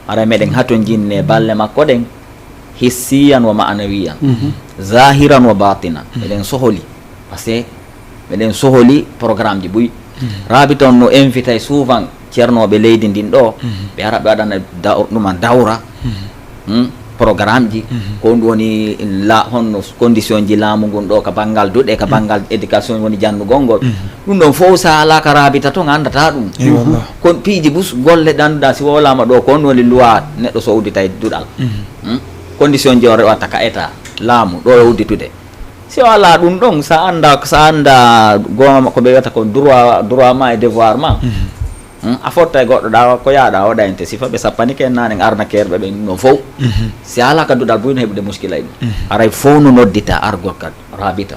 Haray meɗen hatonjinne balle makko ɗen, hissiyan wa ma'anawiyan, zahiran wa batinan. Meɗen sohli, parce que meɗen sohli programme ji buy. Rabita on no invitay souvent ceernooɓe leydi ndin ɗo, ɓe ara ɓe waɗana da-, ɗuma dawra. Hmm, programme ji, ko ɗum woni la-, honno condition ji laamu ngun ɗo ka banngal duɗe, ka banngal éducation woni janndugol ngol. Ɗum ɗon fof sa alaa ka rabita ton, a anndataa ɗum. Eyi, wallah. Kon piiji bus golle ɗanduɗa si wowlaama ɗo, ko on woni loi neɗɗo so udditay duɗal. Hmm? Condition ji o rewata ka état, laamu, ɗo e udditude. Si o alaa ɗum ɗon, sa annda, sa annda goma ko ɓe wiyata ko droit, droit ma e devoir ma. Hmm, a fotta e goɗɗo ɗa, ko yaaɗa o ɗa ente sifa ɓe sappani ke nanen arnaqueur ɓe ɓen no fow. Si alaa ka duɗal buy no heɓude muskila e ɗum. Aray fow no noddita argol ka rabita.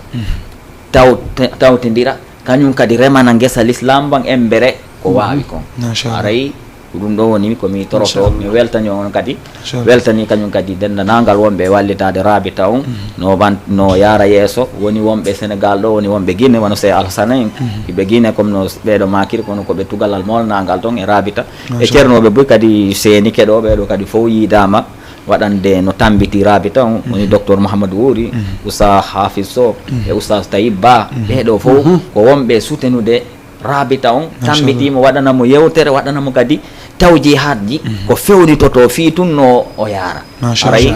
Taw-, te-, tawtindira, kañum kadi remana ngesa l'islam ban embere ko waawi kon. Machallah. Aray ko ɗum ɗo woni ko mi toroto, mi weltani on kadi. Machallah. Weltani kañum kadi denndanangal wonɓe e wallitaade rabita on, no wan-, no yaara yeeso, woni wonɓe Senegal ɗo, woni wonɓe Guinée, wano Sey Alsana en, hiɓe Guinée comme no ɓeeɗo makiri, kono ko ɓe tugalal molnagal ton e rabita. E cernooɓe buy kadi seenike ɗo, ɓeeɗo kadi fow yiidaama waɗande no tambiti rabita on, woni docteur Mouhamadou Wuri, Oustaz Hafiz Sow, e Oustaz Tayib Ba, ɓeeɗo fow ko wonɓe soutenude rabita on, tambitiimo, waɗana mo yewtere, waɗana mo kadi tawjihaatji ko fewnitoto fii tun no o yaara. Machallah. Aray,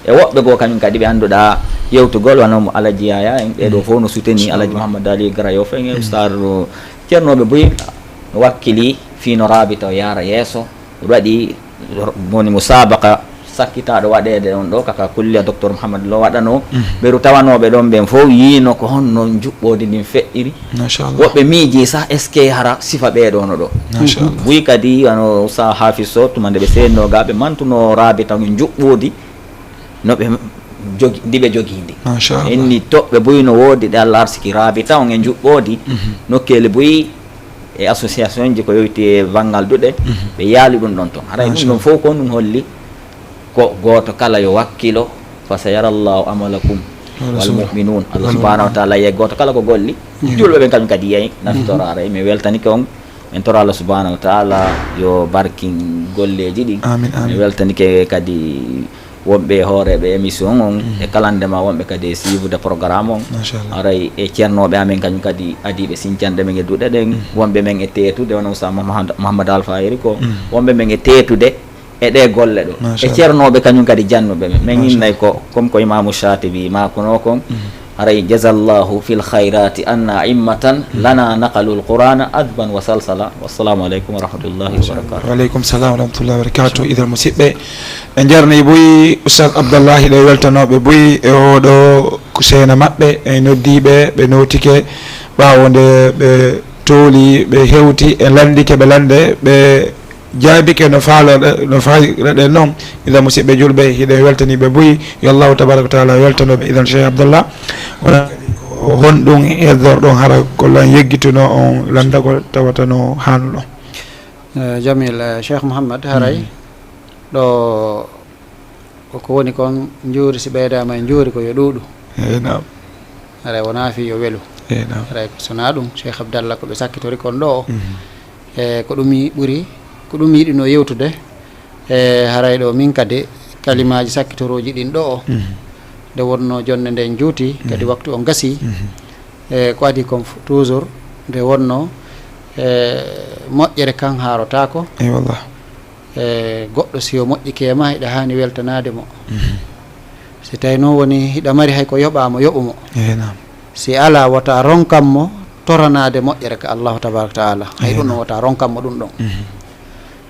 e woɓɓe goo kañum kadi ɓe annduɗa yewtugol, wano mo Alaji Yaya en, ɓeeɗo fof no soutenir Alaji Mouhamadou Ali Garayof en, Oustaz Ceerno ɓe buy wakkili fii no rabita o yaara yeeso. Waɗi woni musabaka sakkitaaɗo waɗeede on ɗo, kaka kulliya docteur Mouhamadou Lo waɗano. Ɓeru tawanooɓe ɗon ɓen fof yiino ko honno njuɓɓoodi ndin feƴƴiri. Machallah. Woɓɓe miiji sah, est-ce que hara sifa ɓeeɗo no ɗo? Machallah. Buy kadi, wano Oustaz Hafiz Sow, tuma nde ɓe seenno ga, ɓe mantuno rabita on njuɓɓoodi no ɓe jogi, ndi ɓe jogii ndi. Machallah. Inni toɓɓe buy no woodi ɗe Allah arsiki rabita on e njuɓɓoodi, nokkeeli buy e association ji ko yowiti e banngal duɗe, ɓe yaali ɗum ɗon ton. Haray ɗum ɗon fof ko ɗum holli ko gooto kala yo wakkilo Fa sayara Allahu amalakum wal mu'minun. Allah subhanahu wa ta'ala yehi gooto kala ko golli. Julɓe ɓen kañum kadi yehi, nafitoraare. Mi weltanike on, min tora Allah subhanahu wa ta'ala yo barkin golleeji ɗin. Amin, amin. Mi weltanike kadi wonɓe hooreeɓe émission on, e kala nde ma wonɓe kadi e suivre programme on. Machallah. Haray e ceernooɓe amen kañum kadi adiiɓe sincanɗe men e duɗe ɗen, wonɓe men e teetude, wona Oustaz Mahamad, Mahamad Alfa Yeri ko, wonɓe men e teetude e ɗe golle ɗo. E Machallah. Ceernooɓe kañum kadi jannuɓe men. Min Machallah. Innay ko, comme ko Imamu Shatibi ma kono kon, haray jazallahu fil khayrati anna immatan lana naqalul Qur'ana adban wa salsala. Wassalamu aleykum wa rahmatullahi wa barakatuh. Wa aleykum salam wa rahmatullahi wa barakatuh. Idan musidɓe, en jarnii buy Oustaz Abdallah, hiɗen weltanooɓe buy e oo ɗoo ko seena maɓɓe, en noddii ɓe, ɓe nootike ɓaawo nde ɓe tooli, ɓe hewti, en lanndike ɓe lannde, ɓe jaabike no faaloɗe, no faaliraɗen noon. Idan musidɓe julɓe, hiɗen weltanii ɓe buy, yo Allahu tabaraka wa taala weltano ɓe. Idan Cheikh Abdallah, wona kadi ko honɗum heddorɗon, hara ko lan yeggitunoo on lanndagol tawata no haanuɗo? Eh, Jamil, eh, Cheikh Mouhammad, haray ɗo ko, ko woni kon njuuri, si ɓeydaama e njuuri ko yo ɗuuɗu. Eey, naam. Haray wonaa fii yo welu. Eey, naam. Haray ko sonaa ɗum, Cheikh Abdallah, ko ɓe sakkitori kon ɗo o, e ko ɗum yi-, ɓuri, ko ɗum yiɗinoo yewtude. E haray ɗo min kadi kalimaaji sakkitorooji ɗin ɗo o, nde wonnoo jonnde nden juuti, kadi waktu on gasii. E ko adii kon fof, toujours, nde wonnoo, e, moƴƴere kan haarotaako. Eey, wallah. E, goɗɗo si o moƴƴike e ma, hiɗa haani weltanaade mo. Si tawi noon woni hiɗa mari hay ko yoɓaa mo, yoɓu mo. Eey, naam. Si alaa, wota ronkan mo toranaade moƴƴere ka Allahu tabaraka wa taala. Hay ɗum ɗon, wota ronkan mo ɗum ɗon.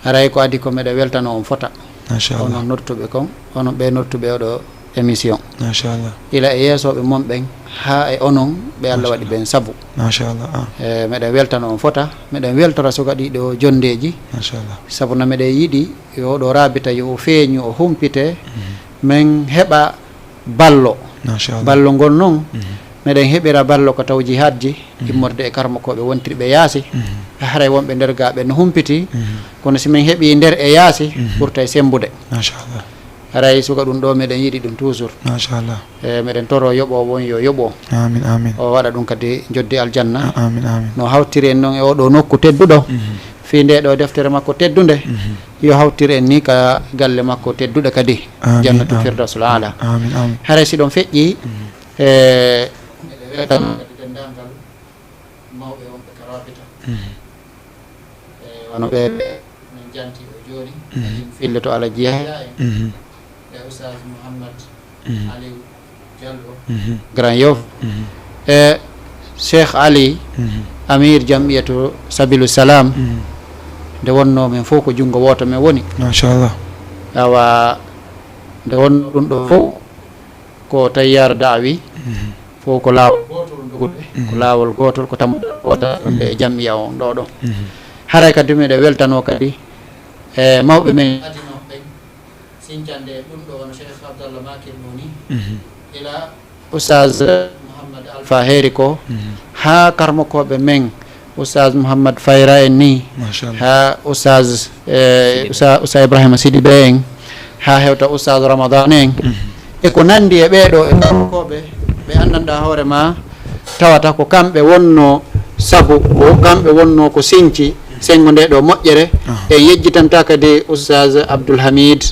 Haray ko adii ko meɗen weltano on fota. Machallah. Onon nodduɓe kon, onon ɓe nodduɓe oɗo émission. Machallah. Ila e yeesooɓe mon ɓen, haa e onon ɓe Allah waɗi ɓen sabu. Machallah, ah. E, meɗen weltano on fota, meɗen weltora suka ɗiɗo jonndeeji. Machallah. Sabu no meɗen yiɗi yo oɗo raabita yo o feeñu, o humpite, men heɓa ballo. Machallah. Ballo ngol noon, meɗen heɓira ballo ko taw jihaadji, immorde e karmokooɓe wontirɓe yaasi. Haray wonɓe nder gaa ɓe no humpiti, kono si men heɓii nder e yaasi, ɓurtay semmbude. Machallah. Haray suka ɗum ɗo meɗen yiɗi ɗum toujours. Machallah. E meɗen toro yoɓoowo on yo yoɓo. Amin, amin. O waɗa ɗum kadi joddi aljanna. A-, amin, amin. No hawtiri en noon e oɗo nokku tedduɗo. Fii nde ɗo deftere makko teddunde. Yo hawtir en ni ka galle makko tedduɗe kadi. Amin, Jannatul amin. Firdawsul Aala. Amin, amin. Haray si ɗon feƴƴi, e meɗen weltano kadi denndaangal mawɓe wonɓe ka Rabita. E wano ɓe min janti o jooni, min fille to Alaji Yahya en, e Oustaz Mouhammad Aliou Diallo, Grand Yoff, e Cheikh Ali, Amir Jam'iyatu Sabilu Salam, nde wonnoo men fof ko junngo wooto men woni. Machallah. Awa, nde wonnoo ɗum ɗo fof, ko tayyar da'awi, fof ko laawol gootol dogude, ko laawol gootol, ko tammuɗal gootal wonde e jam'iya on ɗo ɗo. Haray kadi miɗen weltanoo kadi e mawɓe men adinooɓe ɓen, sincande e ɗum ɗo wano Cheikh Abdallah Makir ɗo ni, ila Oustaz Mouhammad Alpha Heeri ko, haa karmokooɓe men, Oustaz Mouhammad Fayra en ni, Machallah. Haa Oustaz, eh, Oustaz, Oustaz Ibrahima Sidibé en, haa hewta Oustaz Ramadan en, e ko nanndi e ɓee ɗo e karmokooɓe, ɓe anndanɗaa hoore ma, tawata ko kamɓe wonnoo sabu, ko kamɓe wonnoo ko sinci senngo nde ɗo moƴƴere. En yejjitanta kadi Oustaz Abdoul Hamid,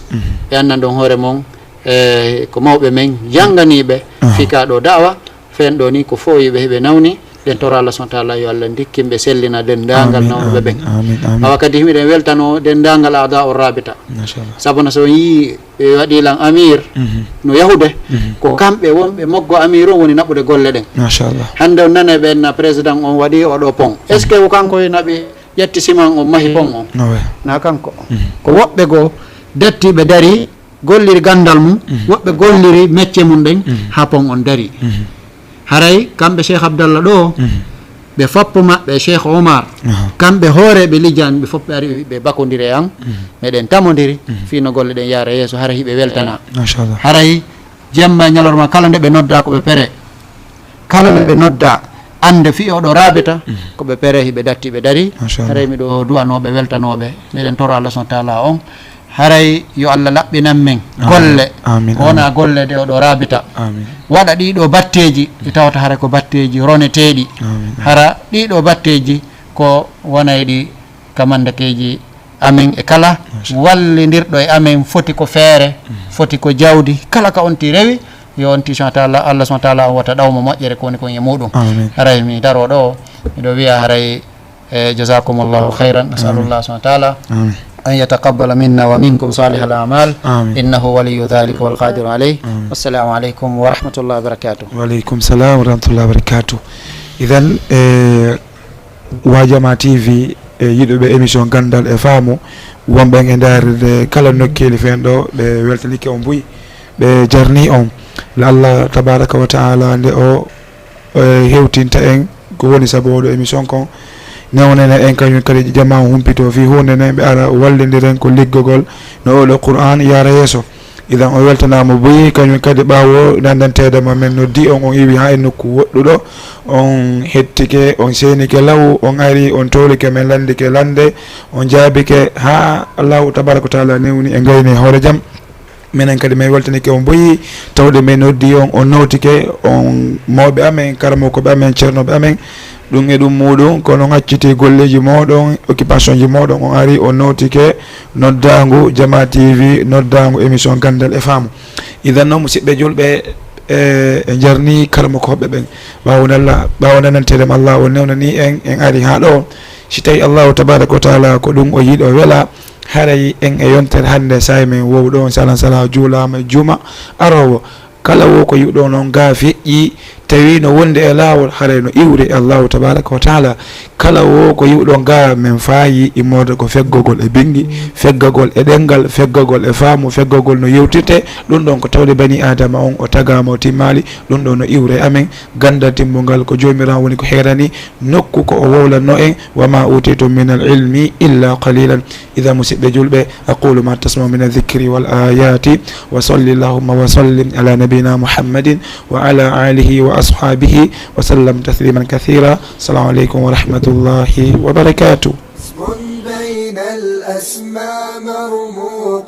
ɓe anndanɗon hoore mon, e ko mawɓe men jannganiiɓe fii kaa ɗo da'wa. Feen ɗo ni ko fooyiiɓe, hiɓe nawni. Ɗen toro Allah subhanahu wa ta'ala yo Allah ndikkin ɓe sellina denndaangal Amin, nawnuɓe ɓen. Amin, amin, amin. Awa kadi miɗen weltano denndaangal a'daa'u Rabita. Machallah. Sabu na so on yii ɓe waɗi lan amir no yahude, ko kamɓe wonɓe moggo amir on woni naɓude golle ɗen. Machallah. Hannde on nane ɓen na président on waɗi oɗo pont. Est-ce que ko kanko e naɓi ƴetti siman on mahi pont on? No we. Na kanko. Ko woɓɓe goo dattiiɓe dari golliri ganndal mum, woɓɓe golliri mecce mum ɗen, haa pont on dari. Haray kamɓe Cheikh Abdallah ɗo, ɓe foppo maɓɓe Cheikh Omar, kamɓe hooreeɓe lijaan, ɓe fof ɓe ari ɓe bakondiri e an, meɗen tamondiri, fii no golle ɗen yaara yeeso, haray hiɓe weltana. Machallah. Haray jemma e ñalorma kala nde ɓe nodda ko ɓe pere. Kala nde ɓe nodda, annde fii oɗo Rabita, ko ɓe pere hiɓe datti ɓe dari. Machallah. Haray miɗo du'anooɓe weltanooɓe, meɗen toro Allah subhanahu wa ta'ala on, Haray yo Allah laɓɓinan men golle, wona golle ɗe oɗo rabita. Waɗa ɗiɗo batteeji, ɗi tawata haray ko batteeji roneteeɗi. Hara ɗiɗo batteeji ko wonayɗi ka mandakeeji amen e kala wallindirɗo e amen, foti ko feere, foti ko jawdi, kala ka onti rewi, yo onti subhanahu wa taala, Allah subhanahu wa taala on wata ɗawmo moƴƴere ko woni kon e muɗum. Haray mi daro ɗo, miɗo wiya haray, e, jazakumullahu khairan, nasalullah subhanahu wa taala an yataqabbala minna wa minkum salihal amal, innahu waliyu dhalika wal qadiru alayh. Wassalamu alaikum wa rahmatullahi wa barakatuh. Wa alaikum salam wa rahmatullahi wa barakatuh. Idan, e, Wa Jama T V e yiɗuɓe émission Ganndal e Faamu, wonɓe en e ndaarirde kala nokkeeli fen ɗo, ɓe weltanike on buy, ɓe jarni on. Yo Allah tabaraka wa taala nde o, e, hewtinta en ko woni sabu oɗo émission kon, newnana en kañum kadi jama on humpito fii huunde nden, ɓe ara wallindiren ko liggogol no oɗo Qur'an yaara yeeso. Idan o weltanaama buy, kañum kadi ɓaawo nandanteede ma men noddi on, on iwi haa e nokku woɗɗuɗo, on hettike, on seenike law, on ari, on towlike men, landike lande, on jaabike haa Allahu tabaraka wa taala newni e ngayni e hoore jam. Minen kadi min weltanike on buy, tawde min noddi on, on nawtike, on mawɓe amen, karamokooɓe amen, ceernooɓe amen, ɗum e ɗum muɗum, kono on acciti golleeji mooɗon, occupation ji mooɗon, on ari, on nawtike noddaangu Jama T V, noddaangu émission Ganndal e Faamu. Idan noon, musidɓe julɓe, e, e jarni karamokooɓe ɓen. Ɓaawo nalla, ɓaawo nananteede ma Allah, o newnani en, en ari haa ɗo. Si tawi Allahu tabaraka wa taala ko ɗum o yiɗi, o wela, haray en e yontere hannde, saa'i men wowɗo on, salan sala juulaama e juma aroowo. Kala wo ko yi'uɗon on ga feƴƴi, tawi no wonde e laawol, haray no iwre e Allahu tabaraka wa taala. Kala wo ko yi'uɗon ga men faayi, immorde ko feggagol e bingi, feggagol e ɗemngal, feggagol e faamu, feggagol no yewtirte. Ɗum ɗon ko tawde bani Aadama on o tagaama, o timmaali. Ɗum ɗon no iwre e amen. Ganndal timmungal ko Joomiraaɗo woni ko heerani nokku ko o wowlanno en. Wa ma utitum min al ilmi illa qalilan. Idan, musidɓe julɓe, aqulu ma tasma'u min adh-dhikri wal ayati, wa salli allahumma wa sallim ala nabiyyina Muhammadin wa ala alihi wa ashabihi wa sallam tasliman kathira. Assalamu alaikum wa rahmatullahi wa barakatuh. اسم بين الأسماء مرموق.